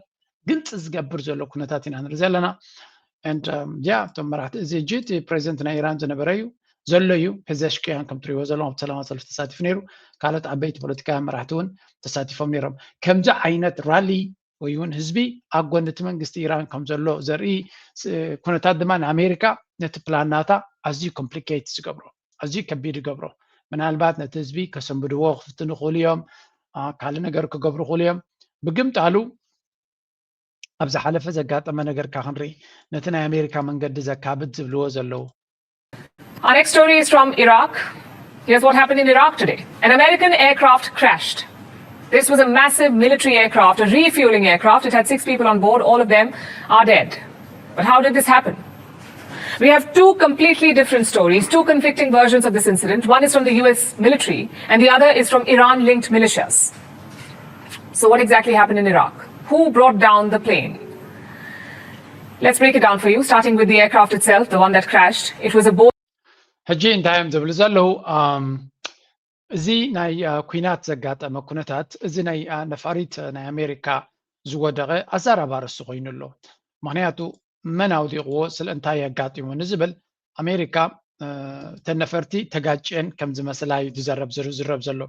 ግልፂ ዝገብር ዘሎ ኩነታት ኢና ንርኢ ዘለና ያ እቶም መራሕቲ እዚ ሕጂ እቲ ፕሬዚደንት ናይ ኢራን ዝነበረ እዩ ዘሎ እዩ ፔዘሽክያን ከም ትሪዎ ዘለኹም ኣብቲ ሰላማዊ ሰልፊ ተሳቲፉ ነይሩ ካልኦት ዓበይቲ ፖለቲካውያን መራሕቲ እውን ተሳቲፎም ነይሮም ከምዚ ዓይነት ራሊ ወይ እውን ህዝቢ ኣብ ጎኒ እቲ መንግስቲ ኢራን ከም ዘሎ ዘርኢ ኩነታት ድማ ንኣሜሪካ ነቲ ፕላን ናታ ኣዝዩ ኮምፕሊኬት ዝገብሮ ኣዝዩ ከቢድ ይገብሮ ምናልባት ነቲ ህዝቢ ከሰንብድዎ ክፍትኑ ክኽእሉ እዮም ካልእ ነገር ክገብሩ ክኽእሉ እዮም ብግምጣሉ ኣብ ዝሓለፈ ዘጋጠመ ነገርካ ክንርኢ ነቲ ናይ ኣሜሪካ መንገዲ ዘካብድ ዝብልዎ ዘለዉ Our next story is from Iraq. Here's what happened in Iraq today. An American aircraft crashed. This was a massive military aircraft, a refueling aircraft. It had six people on board. All of them are dead. But how did this happen? We have two completely different stories, two conflicting versions of this incident. One is from the U S military, and the other is from Iran linked militias. So, what exactly happened in Iraq? Who brought down the plane? Let's break it down for you, starting with the aircraft itself, the one that crashed. It was a Boeing. ሕጂ እንታይ እዮም ዝብሉ ዘለዉ እዚ ናይ ኩናት ዘጋጠመ ኩነታት እዚ ናይ ነፋሪት ናይ ኣሜሪካ ዝወደቐ ኣዘራባርሲ ኮይኑ ኣሎ ምክንያቱ መን ኣውዲቕዎ ስለ እንታይ ኣጋጢሙ ንዝብል ኣሜሪካ ተነፈርቲ ተጋጭየን ከም ዝመስላ እዩ ዝዘረብ ዝረብ ዘሎ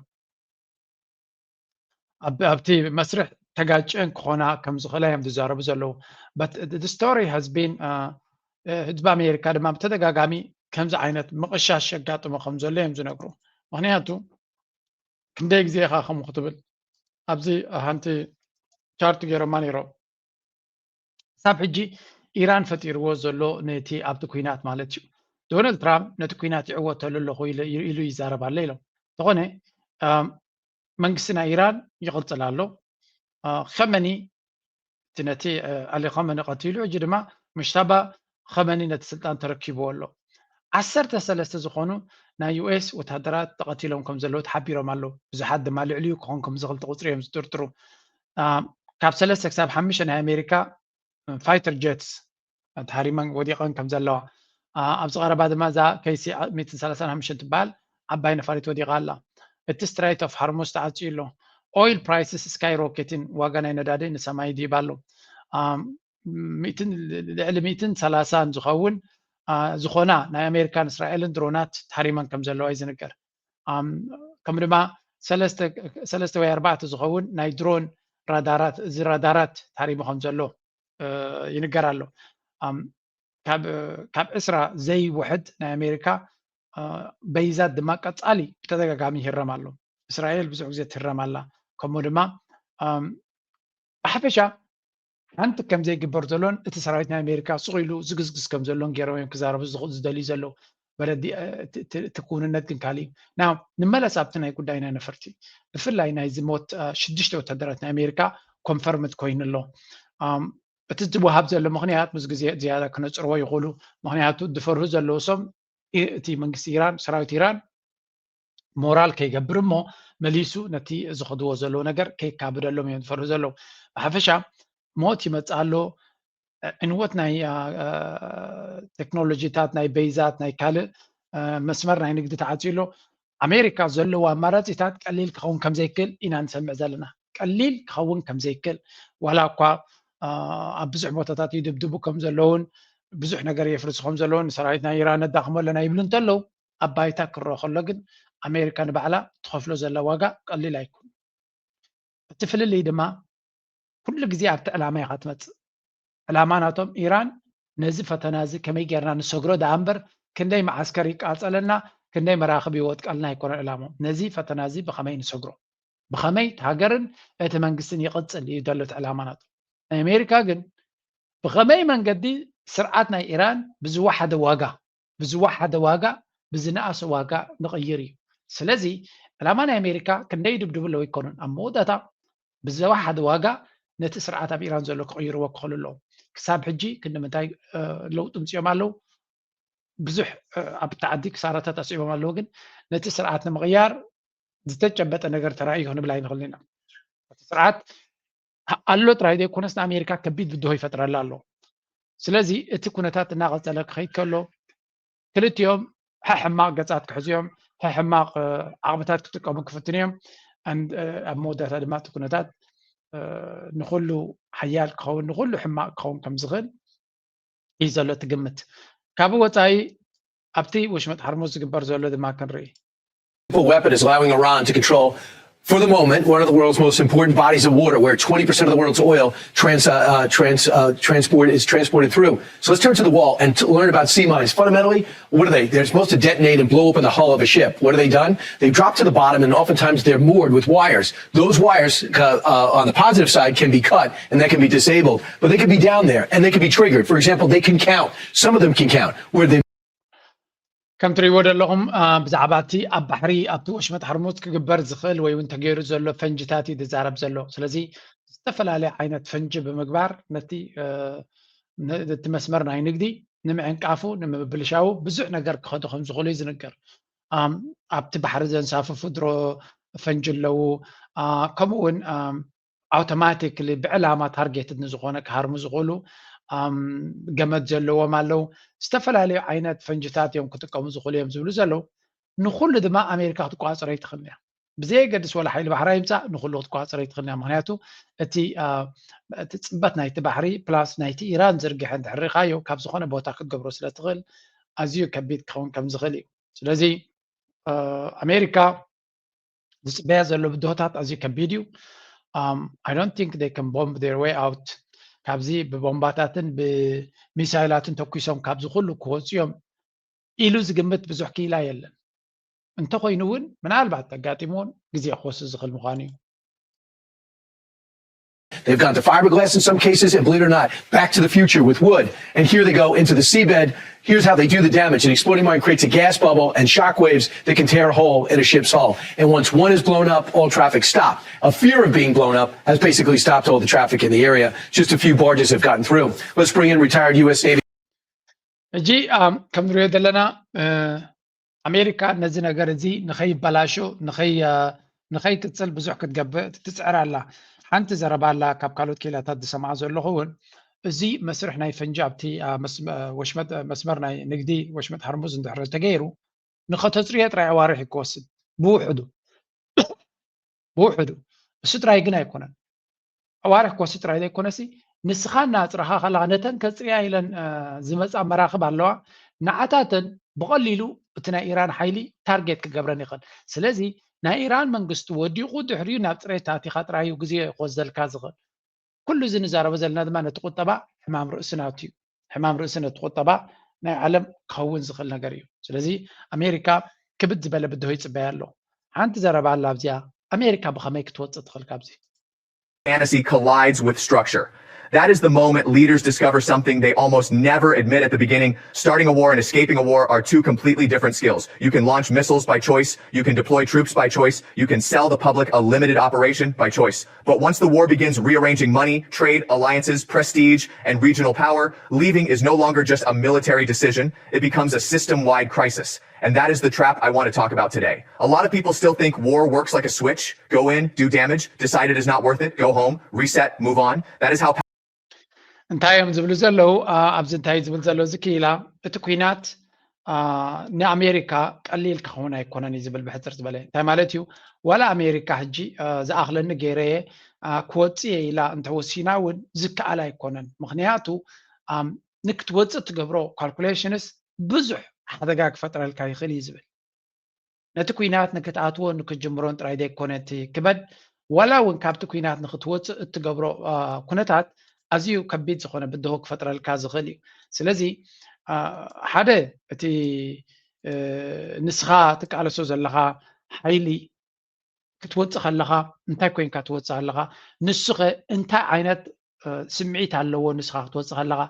ኣብቲ መስርሕ ተጋጭን ክኾና ከም ዝኽእላ እዮም ዝዛረቡ ዘለዉ story has been ህዝቢ ኣሜሪካ ድማ ብተደጋጋሚ ከምዚ ዓይነት ምቕሻሽ የጋጥሞ ከም ዘሎ እዮም ዝነግሩ ምክንያቱ ክንደይ ግዜ ኢኻ ከምኡ ክትብል ኣብዚ ሓንቲ ቻርት ገይሮማ ነይሮም ክሳብ ሕጂ ኢራን ፈጢርዎ ዘሎ ነቲ ኣብቲ ኩናት ማለት እዩ ዶናልድ ትራምፕ ነቲ ኩናት ይዕወተሉ ኣለኹ ኢሉ ይዛረብ ኣሎ ኢሎም እንተኾነ መንግስቲ ናይ ኢራን ይቕፅል ኣሎ ከመኒ እቲ ነቲ ኣሊ ከመኒ ቀቲሉ ሕጂ ድማ ምሽታባ ከመኒ ነቲ ስልጣን ተረኪብዎ ኣሎ ዓሰርተ ሰለስተ ዝኾኑ ናይ ዩኤስ ወታደራት ተቐቲሎም ከም ዘለዉ ተሓቢሮም ኣለዉ ብዙሓት ድማ ልዕሊኡ ክኾን ከም ዝኽእል ተቑፅሪ እዮም ዝጥርጥሩ ካብ ሰለስተ ክሳብ ሓሙሽተ ናይ ኣሜሪካ ፋይተር ጀትስ ተሃሪመን ወዲቐን ከም ዘለዋ ኣብዚ ቀረባ ድማ እዛ ከይሲ ሚትን ሰላሳን ሓሙሽተን ትበሃል ዓባይ ነፋሪት ወዲቓ ኣላ እቲ ስትራይት ኦፍ ሃርሙስ ተዓፅዩ ኣሎ ኦይል ፕራይስስ ስካይ ሮኬትን ዋጋ ናይ ነዳዲ ንሰማይ ይድይብ ኣሎ ልዕሊ ሚትን ሰላሳን ዝኸውን ዝኾና ናይ ኣሜሪካን እስራኤልን ድሮናት ተሃሪመን ከም ዘለዋ እዩ ዝንገር ከም ድማ ሰለስተ ወይ ኣርባዕተ ዝኸውን ናይ ድሮን ራዳራት እዚ ራዳራት ታሪሙ ከም ዘሎ ይንገር ኣሎ ካብ ዕስራ ዘይውሕድ ናይ ኣሜሪካ በይዛት ድማ ቀፃሊ ብተደጋጋሚ ይህረም ኣሎ እስራኤል ብዙሕ ግዜ ትህረም ኣላ ከምኡ ድማ ብሓፈሻ ሓንቲ ከም ዘይግበር ዘሎን እቲ ሰራዊት ናይ ኣሜሪካ ሱቕ ኢሉ ዝግዝግዝ ከም ዘሎን ገይሮም እዮም ክዛረቡ ዝደልዩ ዘለዉ በለዲ እቲ ክውንነት ግን ካልእ እዩ ና ንመለስ ኣብቲ ናይ ጉዳይ ናይ ነፈርቲ ብፍላይ ናይዚ ሞት ሽዱሽተ ወታደራት ናይ ኣሜሪካ ኮንፈርምድ ኮይኑ ኣሎ እቲ ዝወሃብ ዘሎ ምክንያት ምስ ግዜ ዝያዳ ክነፅርዎ ይኽእሉ ምክንያቱ ዝፈርሁ ዘለዉ ሰም እቲ መንግስቲ ኢራን ሰራዊት ኢራን ሞራል ከይገብር እሞ መሊሱ ነቲ ዝኸድዎ ዘለዉ ነገር ከይካብደሎም እዮም ዝፈርሁ ዘለዉ ብሓፈሻ ሞት ይመፅእ ኣሎ ዕንወት ናይ ቴክኖሎጂታት፣ ናይ በይዛት፣ ናይ ካልእ መስመር ናይ ንግዲ ተዓፅዩ ኣሎ። ኣሜሪካ ዘለዎ ኣማራፂታት ቀሊል ክኸውን ከምዘይክእል ኢና ንሰምዕ ዘለና። ቀሊል ክኸውን ከምዘይክእል፣ ዋላ እኳ ኣብ ብዙሕ ቦታታት ይድብድቡ ከም ዘለውን ብዙሕ ነገር የፍርሱ ከም ዘለውን፣ ሰራዊት ናይ ኢራን ነዳኽሞ ኣለና ይብሉ እንተለዉ፣ ኣብ ባይታ ክረኦ ከሎ ግን ኣሜሪካ ንባዕላ ትኸፍሎ ዘላ ዋጋ ቀሊል ኣይኮን። እቲ ፍልልይ ድማ ኩሉ ግዜ ኣብቲ ዕላማ ኢኻ ትመጽእ። ዕላማ ናቶም ኢራን ነዚ ፈተና እዚ ከመይ ጌርና ንሰግሮ ደኣ እምበር ክንደይ መዓስከር ይቃጸለና፣ ክንደይ መራኽብ ይወድቀልና ኣይኮነን ዕላሞም። ነዚ ፈተና እዚ ብኸመይ ንሰግሮ፣ ብኸመይ እቲ ሃገርን እቲ መንግስትን ይቕጽል እዩ ዘሎ እቲ ዕላማ ናቶም። ናይ ኣሜሪካ ግን ብኸመይ መንገዲ ስርዓት ናይ ኢራን ብዝወሓደ ዋጋ ብዝወሓደ ዋጋ ብዝነኣሰ ዋጋ ንቕይር እዩ። ስለዚ ዕላማ ናይ ኣሜሪካ ክንደይ ድብድቡ ኣለዉ ኣይኮኑን፣ ኣብ መወዳእታ ብዝወሓደ ዋጋ ነቲ ስርዓት ኣብ ኢራን ዘሎ ክቕይርዎ ክኽእሉ ኣለዎም። ክሳብ ሕጂ ክንዲ ምንታይ ለውጢ ምፅኦም ኣለዉ፣ ብዙሕ ኣብቲ ዓዲ ክሳራታት ኣስዒቦም ኣለዉ፣ ግን ነቲ ስርዓት ንምቕያር ዝተጨበጠ ነገር ተራእዩ ክንብል ኣይንኽእልን ኢና። እቲ ስርዓት ኣሎ ጥራይ ዘይኮነስ ንኣሜሪካ ከቢድ ብድሆ ይፈጥረላ ኣሎ። ስለዚ እቲ ኩነታት እናቐፀለ ክኸይድ ከሎ ክልቲኦም ሕሕማቕ ገፃት ክሕዝዮም ሕሕማቕ ዓቕምታት ክጥቀሙ ክፍትን እዮም። ኣብ መወዳእታ ድማ እቲ ኩነታት ንኩሉ ሓያል ክኸውን ንኩሉ ሕማቕ ክኸውን ከም ዝኽእል እዩ ዘሎ እቲ ግምት። ካብኡ ወፃኢ ኣብቲ ወሽመጥ ሓርሙዝ ዝግበር ዘሎ ድማ ክንርኢ። Weapon is allowing Iran to control, for the moment, one of the world's most important bodies of water, where twenty percent of the world's oil trans, uh, uh, trans, uh, transport is transported through. So let's turn to the wall and learn about sea mines. Fundamentally, what are they? They're supposed to detonate and blow open the hull of a ship. What are they done? They drop to the bottom, and oftentimes they're moored with wires. Those wires, uh, uh, on the positive side, can be cut and that can be disabled, but they can be down there and they can be triggered. For example, they can count. Some of them can count. Where they ከም ትሪእዎ ዘለኹም ብዛዕባ እቲ ኣብ ባሕሪ ኣብቲ ወሽመጥ ሓርሙዝ ክግበር ዝኽእል ወይ እውን ተገይሩ ዘሎ ፈንጅታት እዩ ዝዛረብ ዘሎ። ስለዚ ዝተፈላለየ ዓይነት ፈንጂ ብምግባር ነቲ እቲ መስመር ናይ ንግዲ ንምዕንቃፉ ንምብልሻዉ ብዙሕ ነገር ክኸዱ ከም ዝኽእሉ እዩ ዝንገር። ኣብቲ ባሕሪ ዘንሳፍፉ ድሮ ፈንጂ ኣለዉ። ከምኡ እውን ኣውቶማቲክሊ ብዕላማ ታርጌትድ ንዝኾነ ክሃርሙ ዝኽእሉ ገመድ ዘለዎም ኣለዉ። ዝተፈላለዩ ዓይነት ፈንጅታት እዮም ክጥቀሙ ዝኽእሉ እዮም ዝብሉ ዘለዉ። ንኹሉ ድማ ኣሜሪካ ክትቆፃፀሮ ኣይትኽእልን እያ። ብዘየገድስ ወላ ሓይሊ ባሕራ ይምፃእ ንኹሉ ክትቆፃፀሮ ኣይትኽእልን እያ። ምክንያቱ እቲ እቲ ፅበት ናይቲ ባሕሪ ፕላስ ናይቲ ኢራን ዝርግሐ እንድሕር ርኢኻዮ ካብ ዝኾነ ቦታ ክትገብሮ ስለ ትኽእል ኣዝዩ ከቢድ ክኸውን ከም ዝኽእል እዩ። ስለዚ ኣሜሪካ ዝፅበያ ዘሎ ብድሆታት ኣዝዩ ከቢድ እዩ። I don't think they can bomb their way out ካብዚ ብቦምባታትን ብሚሳይላትን ተኩሶም ካብዚ ኩሉ ክወፁ እዮም ኢሉ ዝግምት ብዙሕ ክኢላ የለን። እንተኮይኑ እውን ምናልባት ኣጋጢምዎን ግዜ ክወስድ ዝኽእል ምዃኑ እዩ። They've gone to fiberglass in some cases, and believe it or not, back to the future with wood. And here they go into the seabed. Here's how they do the damage. An exploding mine creates a gas bubble and shockwaves that can tear a hole in a ship's hull. And once one is blown up, all traffic stopped. A fear of being blown up has basically stopped all the traffic in the area. Just a few barges have gotten through. Let's bring in retired U S Navy. ሕጂ ከም ንሪኦ ዘለና ኣሜሪካ ነዚ ነገር እዚ ንኸይበላሾ ንኸይቅፅል ብዙሕ ክትገብእ ትፅዕር ኣላ። ሓንቲ ዘረባ ኣላ ካብ ካልኦት ክኢላታት ዝሰምዓ ዘለኹ እውን እዚ መስርሕ ናይ ፈንጂ ኣብቲ ወሽመጥ መስመር ናይ ንግዲ ወሽመጥ ሃርሙዝ እንድሕር ተገይሩ ንኸተፅርዮ ጥራይ ኣዋርሕ ክወስድ ብውሕዱ ብውሕዱ እሱ ጥራይ ግን ኣይኮነን። ኣዋርሕ ክወስድ ጥራይ ዘይኮነሲ ንስኻ እናፅረኻ ከለኻ ነተን ከፅርያ ኢለን ዝመፃ መራኽብ ኣለዋ። ንዓታተን ብቐሊሉ እቲ ናይ ኢራን ሓይሊ ታርጌት ክገብረን ይኽእል። ስለዚ ናይ ኢራን መንግስቲ ወዲቑ ድሕሪኡ ናብ ፅሬት ኣቲኻ ጥራይ እዩ ግዜ ክወስደልካ ዝኽእል። ኩሉ እዚ ንዛረቦ ዘለና ድማ ነቲ ቁጠባ ሕማም ርእሲ ናቱ እዩ። ሕማም ርእሲ ነቲ ቁጠባ ናይ ዓለም ክኸውን ዝኽእል ነገር እዩ። ስለዚ ኣሜሪካ ክብድ ዝበለ ብድሆ ይፅበያ ኣሎ። ሓንቲ ዘረባ ኣላ ኣብዚኣ፣ ኣሜሪካ ብኸመይ ክትወፅእ ትኽእል ካብዚ? Fantasy collides with structure. That is the moment leaders discover something they almost never admit at the beginning. Starting a war and escaping a war are two completely different skills. You can launch missiles by choice, you can deploy troops by choice, you can sell the public a limited operation by choice. But once the war begins rearranging money, trade, alliances, prestige, and regional power, leaving is no longer just a military decision, it becomes a system wide crisis. And that is the trap I want to talk about today. A lot of people still think war works like a switch. Go in, do damage, decide it is not worth it, go home, reset, move on. That is how እንታይ እዮም ዝብሉ ዘለዉ? ኣብዚ እንታይ ዝብል ዘሎ እዚ ክኢላ፣ እቲ ኲናት ንኣሜሪካ ቀሊል ክኸውን ኣይኮነን እዩ ዝብል። ብሕፅር ዝበለ እንታይ ማለት እዩ? ዋላ ኣሜሪካ ሕጂ ዝኣኽለኒ ገይረየ ክወፅእ እየ ኢላ እንተወሲና እውን ዝከኣል ኣይኮነን። ምክንያቱ ንክትወፅእ ትገብሮ ካልኩሌሽንስ ብዙሕ ሓደጋ ክፈጥረልካ ይኽእል እዩ ዝብል። ነቲ ኲናት ንክትኣትዎ ንክትጅምሮን ጥራይ ዘይኮነ እቲ ክበድ፣ ዋላ እውን ካብቲ ኲናት ንክትወፅእ እትገብሮ ኩነታት ኣዝዩ ከቢድ ዝኾነ ብድሆ ክፈጥረልካ ዝኽእል እዩ። ስለዚ ሓደ እቲ ንስኻ ትቃለሶ ዘለኻ ሓይሊ ክትወፅእ ከለኻ እንታይ ኮይንካ ትወፅእ ኣለኻ? ንሱኸ እንታይ ዓይነት ስምዒት ኣለዎ? ንስኻ ክትወፅእ ከለኻ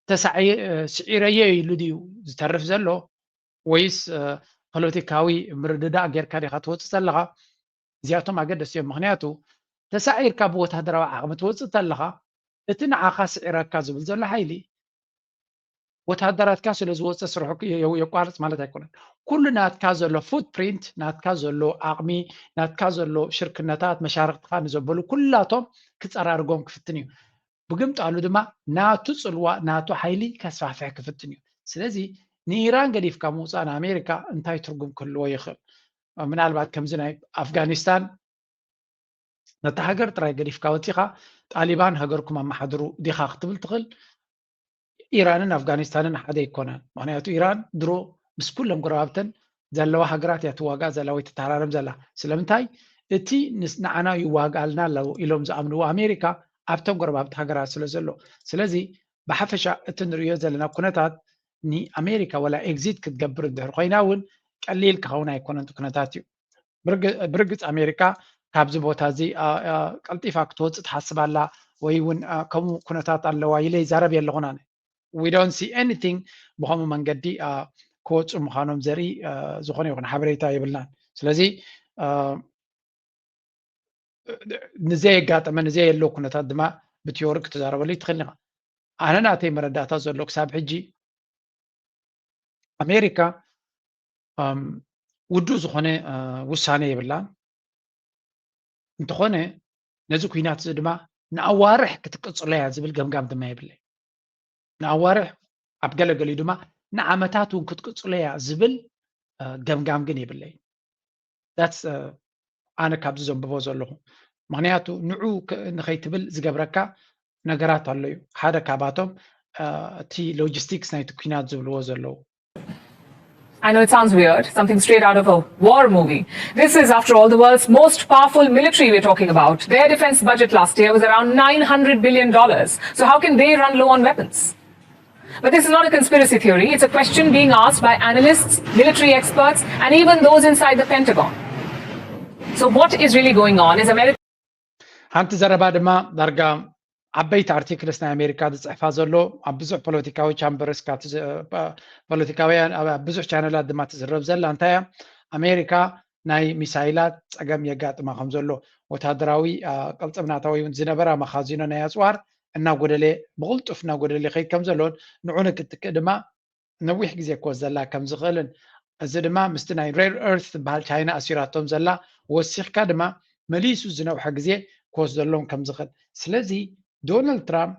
ተሳዒ-፣ ስዒረዮ ኢሉ ድዩ ዝተርፍ ዘሎ ወይስ ፖለቲካዊ ምርድዳእ ጌርካ ዲኻ ትወፅእ ዘለኻ? እዚኣቶም ኣገደስቲ እዮም። ምክንያቱ ተሳዒርካ ብወታደራዊ ዓቕሚ ትወፅእ ተለኻ እቲ ንዓኻ ስዒረካ ዝብል ዘሎ ሓይሊ ወታደራትካ ስለ ዝወፀ ስርሑ የቋርፅ ማለት ኣይኮነን። ኩሉ ናትካ ዘሎ ፉትፕሪንት፣ ናትካ ዘሎ ዓቕሚ፣ ናትካ ዘሎ ሽርክነታት፣ መሻርክትካ ንዘበሉ ኩላቶም ክፀራርጎም ክፍትን እዩ። ብግምጣሉ ድማ ናቱ ፅልዋ፣ ናቱ ሓይሊ ከስፋሕፍሕ ክፍትን እዩ። ስለዚ ንኢራን ገዲፍካ ምውፃእ ንኣሜሪካ እንታይ ትርጉም ክህልዎ ይኽእል? ምናልባት ከምዚ ናይ ኣፍጋኒስታን ነታ ሃገር ጥራይ ገዲፍካ ወፂኻ ጣሊባን ሃገርኩም ኣመሓድሩ ዲኻ ክትብል ትኽእል። ኢራንን ኣፍጋኒስታንን ሓደ ኣይኮናን። ምክንያቱ ኢራን ድሮ ምስ ኩሎም ጎረባብተን ዘለዋ ሃገራት እያ ትዋጋእ ዘላ ወይ ትተሃራረም ዘላ። ስለምንታይ? እቲ ንዓና ይዋግኣልና ኣለዉ ኢሎም ዝኣምንዎ ኣሜሪካ ኣብቶም ጎረባብቲ ሃገራት ስለ ዘሎ። ስለዚ ብሓፈሻ እቲ ንርእዮ ዘለና ኩነታት ንኣሜሪካ ዋላ ኤግዚት ክትገብር እንድሕር ኮይና እውን ቀሊል ክኸውን ኣይኮነን እቲ ኩነታት እዩ። ብርግፅ ኣሜሪካ ካብዚ ቦታ እዚ ቀልጢፋ ክትወፅእ ትሓስብ ኣላ ወይ እውን ከምኡ ኩነታት ኣለዋ ኢለ ይዛረብ የለኹን ኣነ። We don't see anything ብከምኡ መንገዲ ክወፁ ምዃኖም ዘርኢ ዝኾነ ይኹን ሓበሬታ የብልናን። ስለዚ ንዘየጋጠመ ንዘየሎ ኩነታት ድማ ብቲዮሪ ክትዛረበሉ ትኽእል ኢኻ። ኣነ ናተይ መረዳእታ ዘሎ ክሳብ ሕጂ ኣሜሪካ ውዱእ ዝኾነ ውሳነ የብላን። እንተኾነ ነዚ ኩናት እዚ ድማ ንኣዋርሕ ክትቅፅሎ እያ ዝብል ገምጋም ድማ የብለይ። ንኣዋርሕ ኣብ ገለገሊኡ ድማ ንዓመታት እውን ክትቅፅሎ እያ ዝብል ገምጋም ግን የብለይ። ኣነ ካብዚ ዘንብቦ ዘለኹ። ምክንያቱ ንዑ ንኸይትብል ዝገብረካ ነገራት ኣሎ እዩ። ሓደ ካብኣቶም እቲ ሎጂስቲክስ ናይቲ ኩናት ዝብልዎ ዘለዉ። I know it sounds weird, something straight out of a war movie. This is, after all, the world's most powerful military we're talking about. Their defense budget last year was around nine hundred billion dollars. So how can they run low on weapons? But this is not a conspiracy theory. It's a question being asked by analysts, military experts, and even those inside the Pentagon. So what is really going on is America. ሓንቲ ዘረባ ድማ ዳርጋ ዓበይቲ ኣርቲክልስ ናይ ኣሜሪካ ዝፅሕፋ ዘሎ ኣብ ብዙሕ ፖለቲካዊ ቻምበርስ ፖለቲካውያን ኣብ ብዙሕ ቻነላት ድማ ትዝረብ ዘላ እንታይ እያ? ኣሜሪካ ናይ ሚሳይላት ፀገም የጋጥማ ከም ዘሎ፣ ወታደራዊ ቅልፅምናታ ወይ ዝነበራ መኻዚኖ ናይ ኣፅዋር እናጎደለ ብቕልጡፍ እናጎደለ ይኸይድ ከም ዘሎን ንዑ ንክትክእ ድማ ነዊሕ ግዜ ክወስደላ ከም ዝኽእልን እዚ ድማ ምስቲ ናይ ሬር እርት ዝበሃል ቻይና ኣሲራቶም ዘላ ወሲኽካ ድማ መሊሱ ዝነውሐ ግዜ ክወስደሎም ከም ዝኽእል። ስለዚ ዶናልድ ትራምፕ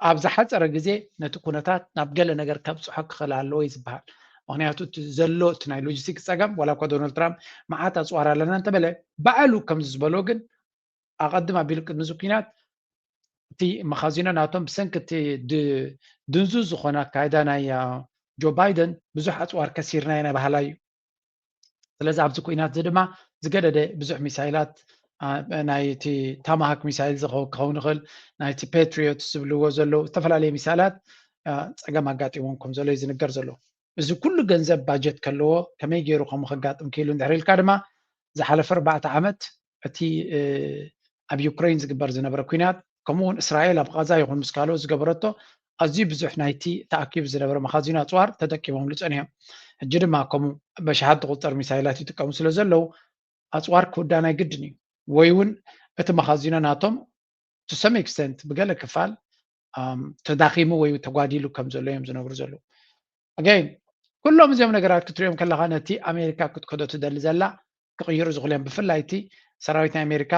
ኣብ ዝሓፀረ ግዜ ነቲ ኩነታት ናብ ገለ ነገር ከብፅሖ ክኽእል ኣለዎ እዩ ዝበሃል። ምክንያቱ እቲ ዘሎ እቲ ናይ ሎጂስቲክስ ፀገም ዋላ እኳ ዶናልድ ትራምፕ መዓት ኣፅዋር ኣለና እንተበለ ባዕሉ ከምዚ ዝበሎ ግን ኣቐድም ኣቢሉ ቅድሚ እዚ ኩናት እቲ መኻዚኖ ናቶም ብሰንኪ እቲ ድንዙዝ ዝኾነ ኣካይዳ ናይ ጆ ባይደን ብዙሕ ኣፅዋር ከሲርና ኢና በሃላይ እዩ። ስለዚ ኣብዚ ኩናት እዚ ድማ ዝገደደ ብዙሕ ሚሳይላት ናይቲ ታማሃክ ሚሳይል ክኸውን ይኽእል፣ ናይቲ ፔትሪዮት ዝብልዎ ዘለዉ ዝተፈላለዩ ሚሳይላት ፀገም ኣጋጢሞም ከም ዘሎ እዩ ዝንገር ዘሎ። እዚ ኩሉ ገንዘብ ባጀት ከለዎ ከመይ ገይሩ ከምኡ ከጋጥም ክኢሉ እንድሕር ኢልካ ድማ ዝሓለፈ ኣርባዕተ ዓመት እቲ ኣብ ዩክሬን ዝግበር ዝነበረ ኩናት ከምኡ እውን እስራኤል ኣብ ቃዛ ይኹን ምስ ካልኦት ዝገበረቶ ኣዝዩ ብዙሕ ናይቲ ተኣኪቡ ዝነበረ መኻዚኖ ኣፅዋር ተጠቂሞምሉ ፀኒሖም። ሕጂ ድማ ከምኡ በሽሓት ዝቑፀር ሚሳይላት ይጥቀሙ ስለ ዘለዉ ኣፅዋር ክውዳእ ናይ ግድን እዩ። ወይ እውን እቲ መኻዚኖ ናቶም to some extent ብገለ ክፋል ተዳኺሙ ወይ ተጓዲሉ ከም ዘሎ እዮም ዝነግሩ ዘለዉ። ኣገይን ኩሎም እዚኦም ነገራት ክትሪኦም ከለኻ ነቲ ኣሜሪካ ክትከዶ ትደሊ ዘላ ክቕይሩ ዝኽእሉ እዮም። ብፍላይ እቲ ሰራዊት ናይ ኣሜሪካ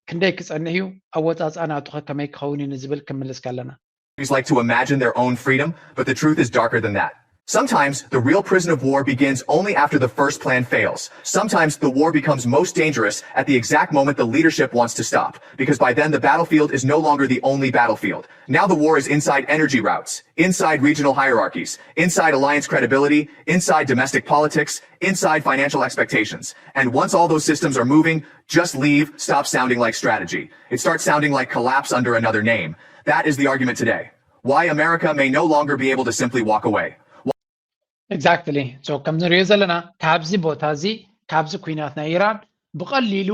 ክንደይ ክፀንሕ እዩ፣ ኣወፃፅኣ ናቱኸ ከመይ ክኸውን እዩ ንዝብል ክምልስ ከለና always like to imagine their own freedom, but the truth is darker than that. Sometimes the real prison of war begins only after the first plan fails. Sometimes the war becomes most dangerous at the exact moment the leadership wants to stop, because by then the battlefield is no longer the only battlefield. Now the war is inside energy routes, inside regional hierarchies, inside alliance credibility, inside domestic politics, inside financial expectations. And once all those systems are moving, just leave, stop sounding like strategy. It starts sounding like collapse under another name. That is the argument today. Why America may no longer be able to simply walk away. Exactly. So ከም ንሪኦ ዘለና ካብዚ ቦታ እዚ ካብዚ ኩናት ናይ ኢራን ብቐሊሉ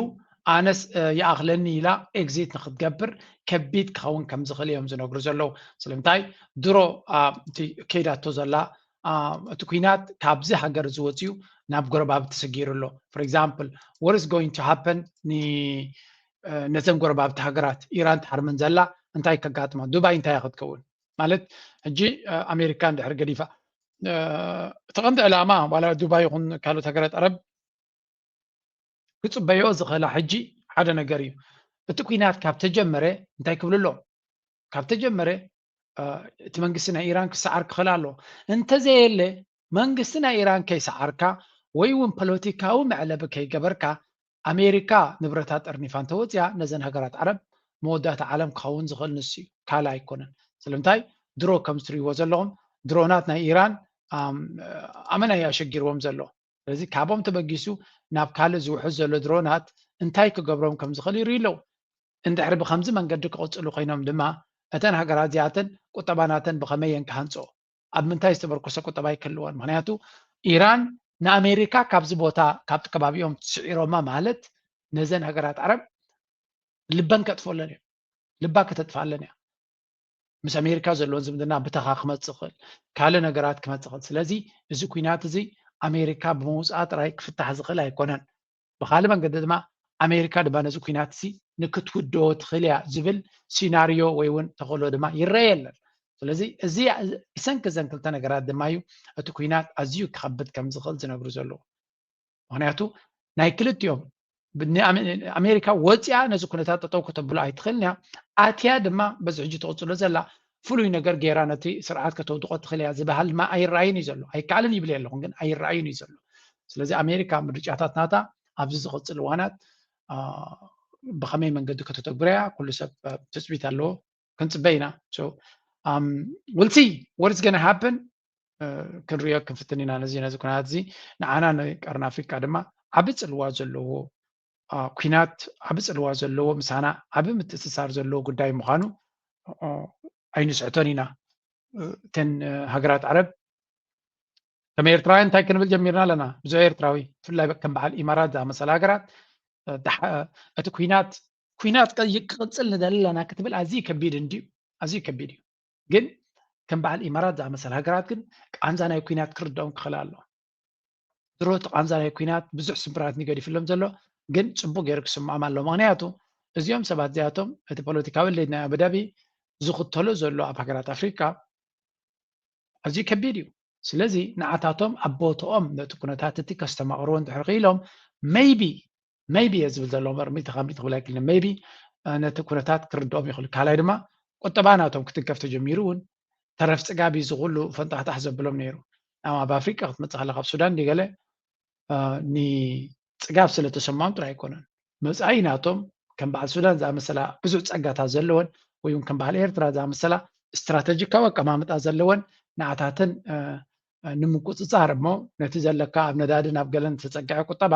ኣነስ ይኣኽለኒ ኢላ ኤግዚት ንክትገብር ከቢድ ክኸውን ከም ዝኽእል እዮም ዝነግሩ ዘለዉ። ስለምንታይ ድሮ ከይዳቶ ዘላ እቲ ኩናት ካብዚ ሃገር ዝወፅዩ ናብ ጎረባብቲ ተሰጊሩ ኣሎ። For example, what is going to happen ነዘን ጎረባብቲ ሃገራት? ኢራን ትሓርመን ዘላ እንታይ ከጋጥማ? ዱባይ እንታይ ክትከውን? ማለት ሕጂ ኣሜሪካ እንድሕር ገዲፋ እቲ ቀንዲ ዕላማ ዋላ ዱባይ ይኹን ካልኦት ሃገራት ኣረብ ክፅበዮ ዝኽእላ ሕጂ ሓደ ነገር እዩ። እቲ ኩናት ካብ ተጀመረ እንታይ ክብሉ ኣለዎም? ካብ ተጀመረ እቲ መንግስቲ ናይ ኢራን ክሰዓር ክኽእል ኣለዎ። እንተዘየለ መንግስቲ ናይ ኢራን ከይሰዓርካ ወይ እውን ፖለቲካዊ መዕለቢ ከይገበርካ ኣሜሪካ ንብረታ ጠርኒፋ እንተወፅያ ነዘን ሃገራት ዓረብ መወዳእታ ዓለም ክኸውን ዝኽእል ንሱ እዩ፣ ካልእ ኣይኮነን። ስለምንታይ ድሮ ከም ትሪእዎ ዘለኹም ድሮናት ናይ ኢራን ኣመና እዩ ኣሸጊርዎም ዘሎ። ስለዚ ካብኦም ተበጊሱ ናብ ካልእ ዝውሕዝ ዘሎ ድሮናት እንታይ ክገብሮም ከም ዝኽእል ይርኢ ኣለዉ። እንድሕሪ ብከምዚ መንገዲ ክቕፅሉ ኮይኖም ድማ እተን ሃገራት እዚኣተን ቁጠባናተን ብኸመይ እየን ክሃንፅኦ? ኣብ ምንታይ ዝተመርኮሰ ቁጠባ ይክህልወን? ምክንያቱ ኢራን ንኣሜሪካ ካብዚ ቦታ ካብቲ ከባቢኦም ስዒሮማ ማለት ነዘን ሃገራት ዓረብ ልበን ከጥፍኦለን እዮም። ልባ ከተጥፍኣለን እያ። ምስ ኣሜሪካ ዘለዎን ዝምድና ብተኻ ክመፅእ ይኽእል፣ ካልእ ነገራት ክመፅእ ይኽእል። ስለዚ እዚ ኩናት እዚ ኣሜሪካ ብምውፃኣ ጥራይ ክፍታሕ ዝኽእል ኣይኮነን። ብኻልእ መንገዲ ድማ ኣሜሪካ ድማ ነዚ ኩናት እዚ ንክትውድኦ ትኽእል እያ ዝብል ሲናርዮ ወይ እውን ተኽእሎ ድማ ይረኣየለን። ስለዚ እዚ ብሰንኪ እዘን ክልተ ነገራት ድማ እዩ እቲ ኩናት ኣዝዩ ክኸብድ ከም ዝኽእል ዝነግሩ ዘለዉ። ምክንያቱ ናይ ክልቲኦም ኣሜሪካ ወፂኣ ነዚ ኩነታት ጠጠው ከተብሎ ኣይትኽእልን እያ። ኣትያ ድማ በዚ ሕጂ ትቕፅሎ ዘላ ፍሉይ ነገር ገይራ ነቲ ስርዓት ከተውድቆ ትኽእል እያ ዝበሃል ድማ ኣይረኣይን እዩ ዘሎ። ኣይከኣልን ይብል የለኹን፣ ግን ኣይረኣይን እዩ ዘሎ። ስለዚ ኣሜሪካ ምርጫታት ናታ ኣብዚ ዝቕፅል እዋናት ብኸመይ መንገዲ ከተተግብረያ ኩሉ ሰብ ትፅቢት ኣለዎ። ክንፅበ ኢና። We'll see what is gonna happen። ክንሪኦ ክንፍትን ኢና። ነዚ ነዚ ኩነታት እዚ ንዓና ንቀርኒ ኣፍሪቃ ድማ ዓቢ ፅልዋ ዘለዎ ኩናት፣ ዓቢ ፅልዋ ዘለዎ ምሳና ዓቢ ምትእስሳር ዘለዎ ጉዳይ ምዃኑ ኣይንስሕቶን ኢና። እተን ሃገራት ዓረብ ከም ኤርትራውያን እንታይ ክንብል ጀሚርና ኣለና? ብዙሕ ኤርትራዊ ብፍላይ ከም በዓል ኢማራት ዝኣመሰለ ሃገራት እቲ ኩናት ኩናት ክቕፅል ንደሊ ኣለና ክትብል ኣዝዩ ከቢድ እንድዩ፣ ኣዝዩ ከቢድ እዩ። ግን ከም በዓል ኢማራት ዝኣመሰለ ሃገራት ግን ቃንዛ ናይ ኩናት ክርድኦም ክኽእል ኣሎ። ድሮ እቲ ቃንዛ ናይ ኩናት ብዙሕ ስምብራት ንገዲፍሎም ዘሎ ግን ፅቡቅ ገይሩ ክስምዖም ኣሎ። ምክንያቱ እዚኦም ሰባት እዚኣቶም እቲ ፖለቲካዊ ሌድ ናይ ኣቡዳቢ ዝኽተሎ ዘሎ ኣብ ሃገራት ኣፍሪካ ኣዝዩ ከቢድ እዩ። ስለዚ ንዓታቶም ኣብ ቦትኦም ነቲ ኩነታት እቲ ከስተማቕርዎ እንድሕር ክኢሎም maybe maybe እየ ዝብል ዘለኹ እምበር ሚእቲ ካብ ሚእቲ ክብል ኣይክእልን። Maybe ነቲ ኩነታት ክርድኦም ይኽእሉ። ካልኣይ ድማ ቁጠባ ናቶም ክትንከፍ ተጀሚሩ እውን ተረፍ ፅጋብ እዩ ዝኹሉ ፈንጣሕጣሕ ዘብሎም ነይሩ። ኣብ ኣፍሪቃ ክትመፅእ ከለካ ኣብ ሱዳን ድገለ ንፅጋብ ስለተሰማም ጥራይ ኣይኮነን። መፃኢ ናቶም ከም በዓል ሱዳን ዝኣመሰላ ብዙሕ ፀጋታት ዘለወን ወይ እውን ከም በዓል ኤርትራ ዝኣመሰላ ስትራተጂካዊ ኣቀማምጣ ዘለወን ንዓታትን ንምቁፅፃር እሞ ነቲ ዘለካ ኣብ ነዳድን ኣብ ገለን ዝተፀግዐ ቁጠባ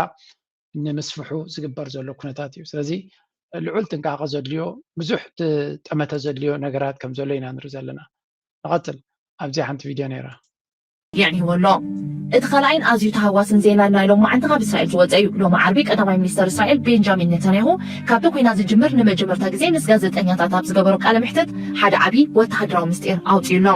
ንምስፍሑ ዝግበር ዘሎ ኩነታት እዩ። ስለዚ ልዑል ጥንቃቐ ዘድልዮ ብዙሕ ጠመተ ዘድልዮ ነገራት ከም ዘሎ ኢና ንርኢ ዘለና። ንቐፅል። ኣብዚ ሓንቲ ቪድዮ ነይራ። የዕንይዎ ኣሎ። እቲ ካልኣይን ኣዝዩ ተሃዋስን ዜና ናይ ሎማዓንቲ ካብ እስራኤል ዝወፀ እዩ። ሎሚ ዓርቢ ቀዳማይ ሚኒስተር እስራኤል ቤንጃሚን ኔታንያሁ ካብቲ ኲናት ዝጅምር ንመጀመርታ ግዜ ምስ ጋዜጠኛታት ኣብ ዝገበሮ ቃለ መሕትት ሓደ ዓቢ ወተሃደራዊ ምስጢር ኣውፅኡ ኣሎ።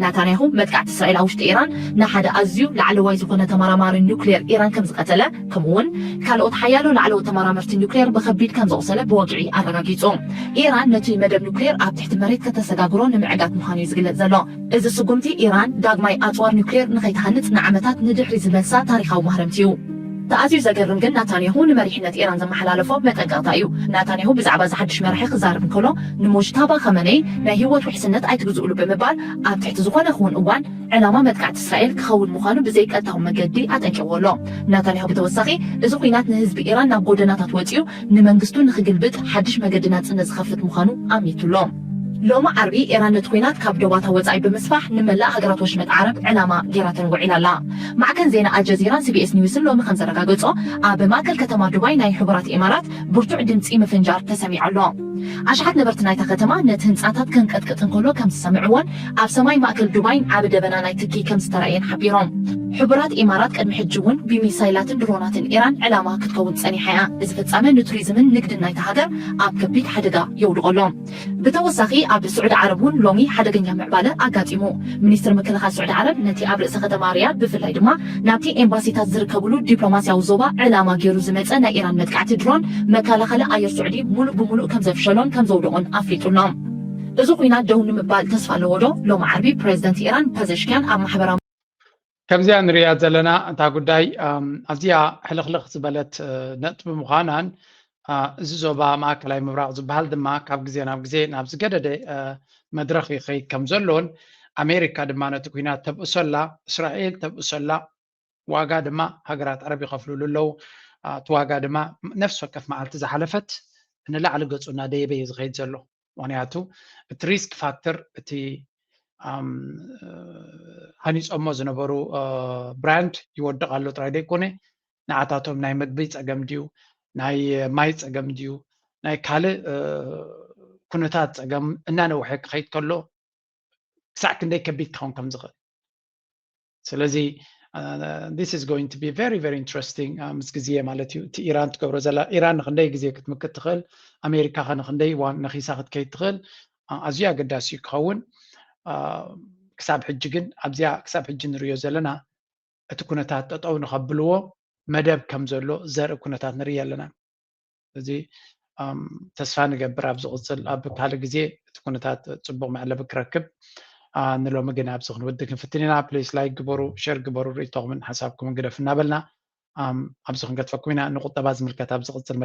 ናታንያሁ መጥቃዕቲ እስራኤል ኣብ ውሽጢ ኢራን ንሓደ ኣዝዩ ላዕለዋይ ዝኾነ ተመራማሪ ኒውክሌር ኢራን ከም ዝቐተለ ከምኡውን ካልኦት ሓያሎ ላዕለዎት ተመራመርቲ ኒውክሌር ብኸቢድ ከም ዘቑሰለ ብወግዒ ኣረጋጊጹ። ኢራን ነቲ መደብ ኒውክሌር ኣብ ትሕቲ መሬት ከተሰጋግሮ ንምዕጋት ምዃኑ እዩ ዝግለጽ ዘሎ። እዚ ስጉምቲ ኢራን ዳግማይ ኣጽዋር ኒውክሌር ንኸይትሃንጽ ንዓመታት ንድሕሪ ዝመልሳ ታሪኻዊ ማህረምቲ እዩ። እቲ ኣዝዩ ዘገርም ግን ናታንያሁ ንመሪሕነት ኢራን ዘመሓላለፎ መጠንቀቕታ እዩ። ናታንያሁ ብዛዕባ እዚ ሓድሽ መራሒ ክዛረብ እንከሎ ንሞጅታባ ኸመነይ ናይ ህይወት ውሕስነት ኣይትግዝእሉ ብምባል ኣብ ትሕቲ ዝኾነ ይኹን እዋን ዕላማ መጥቃዕቲ እስራኤል ክኸውን ምዃኑ ብዘይቀጥታዊ መገዲ ኣጠንቂቕዎ ኣሎ። ናታንያሁ ብተወሳኺ እዚ ኲናት ንህዝቢ ኢራን ናብ ጎደናታት ወጺኡ ንመንግስቱ ንኽግልብጥ ሓድሽ መገዲ ናጽነት ዝኸፍት ምዃኑ ኣሚቱ ኣሎ። ሎሚ ዓርቢ ኢራን ነቲ ኲናት ካብ ዶባታ ወጻኢ ብምስፋሕ ንመላእ ሃገራት ወሽመጥ ዓረብ ዕላማ ጌራተን ውዒላ ኣላ። ማዕከን ዜና ኣልጀዚራን ሲቢኤስ ኒውስን ሎሚ ከም ዘረጋገጾ ኣብ ማእከል ከተማ ዱባይ ናይ ሕቡራት ኢማራት ብርቱዕ ድምጺ ምፍንጃር ተሰሚዑ ኣሎ። ኣሽሓት ነበርቲ ናይታ ከተማ ነቲ ህንጻታት ከንቀጥቅጥ እንከሎ ከም ዝሰምዕዎን ኣብ ሰማይ ማእከል ዱባይን ዓቢ ደበና ናይ ትኪ ከም ዝተራእየን ሓቢሮም። ሕቡራት ኢማራት ቅድሚ ሕጂ እውን ብሚሳይላትን ድሮናትን ኢራን ዕላማ ክትከውን ጸኒሓ እያ። እዚ ፍጻመ ንቱሪዝምን ንግድን ናይታ ሃገር ኣብ ከቢድ ሓደጋ የውድቖ ኣሎ። ብተወሳኺ ኣብ ስዑዲ ዓረብ እውን ሎሚ ሓደገኛ ምዕባለ ኣጋጢሙ። ሚኒስትር ምክልኻል ስዑዲ ዓረብ ነቲ ኣብ ርእሰ ከተማ ሪያድ ብፍላይ ድማ ናብቲ ኤምባሲታት ዝርከብሉ ዲፕሎማስያዊ ዞባ ዕላማ ገይሩ ዝመጸ ናይ ኢራን መጥቃዕቲ ድሮን መከላኸሊ ኣየር ስዑዲ ሙሉእ ብሙሉእ ከም ዘፍሸሎን ከም ዘውደቖን ኣፍሊጡ ኣሎ። እዚ ኲናት ደው ንምባል ተስፋ ኣለዎ ዶ? ሎሚ ዓርቢ ፕሬዚደንት ኢራን ፐዘሽኪያን ኣብ ማሕበራዊ ከምዚኣ ንሪኣ ዘለና እታ ጉዳይ ኣም፣ ኣዝያ ሕልኽልኽ ዝበለት እ፣ ነጥቢ ምዃናን አ፣ እዚ ዞባ ማእከላይ ምብራቕ ዝበሃል ድማ ካብ ግዜ ናብ ግዜ ናብ ዝገደደ እ፣ መድረኽ ይኸይድ ከም ዘሎን ኣሜሪካ ድማ ነቲ ኲናት ተብእሶላ፣ እስራኤል ተብእሶላ፣ ዋጋ ድማ ሃገራት ዓረብ ይኸፍሉሉ ኣለዉ። አ፣ እቲ ዋጋ ድማ ነፍሲ ወከፍ መዓልቲ ዝሓለፈት ንላዕሊ ገጹ እናደየበ እዩ ዝኸይድ ዘሎ። ምኽንያቱ እቲ ሪስክ ፋክተር እቲ ኣም፣ ሃኒፆሞ ዝነበሩ እ፣ ብራንድ ይወድቕ ኣሎ ጥራይ ዘይኮነ ንዓታቶም ናይ መግቢ ፀገም ድዩ ናይ ማይ ፀገም ድዩ ናይ ካልእ እ፣ ኩነታት ፀገም እናነውሐ ክኸይድ ከሎ ክሳዕ ክንደይ ከቢድ ክኸውን ከም ዝኽእል ስለዚ this is going to be very very interesting ምስ ግዜ ማለት እዩ እቲ ኢራን ትገብሮ ዘላ ኢራን ንክንደይ ግዜ ክትምክት ትኽእል ኣሜሪካ ከ ንክንደይ እዋን ነኺሳ ክትከይድ ትኽእል ኣዝዩ ኣገዳሲ እዩ ክኸውን ክሳብ ሕጂ ግን ኣብዚኣ ክሳብ ሕጂ ንሪዮ ዘለና እቲ ኩነታት ጠጠው ንኸብልዎ መደብ ከም ዘሎ ዘርኢ ኩነታት ንርኢ ኣለና እዚ ተስፋ ንገብር ኣብ ዝቕፅል ኣብ ካልእ ግዜ እቲ ኩነታት ፅቡቕ መዕለቢ ክረክብ ንሎሚ ግን ኣብዚ ክንውድእ ክንፍትን ኢና ፕሊስ ላይክ ግበሩ ሸር ግበሩ ርእቶኹምን ሓሳብኩምን ግደፉ እናበልና ኣብዚ ክንገድፈኩም ኢና ንቁጠባ ዝምልከት ኣብ ዝቕፅል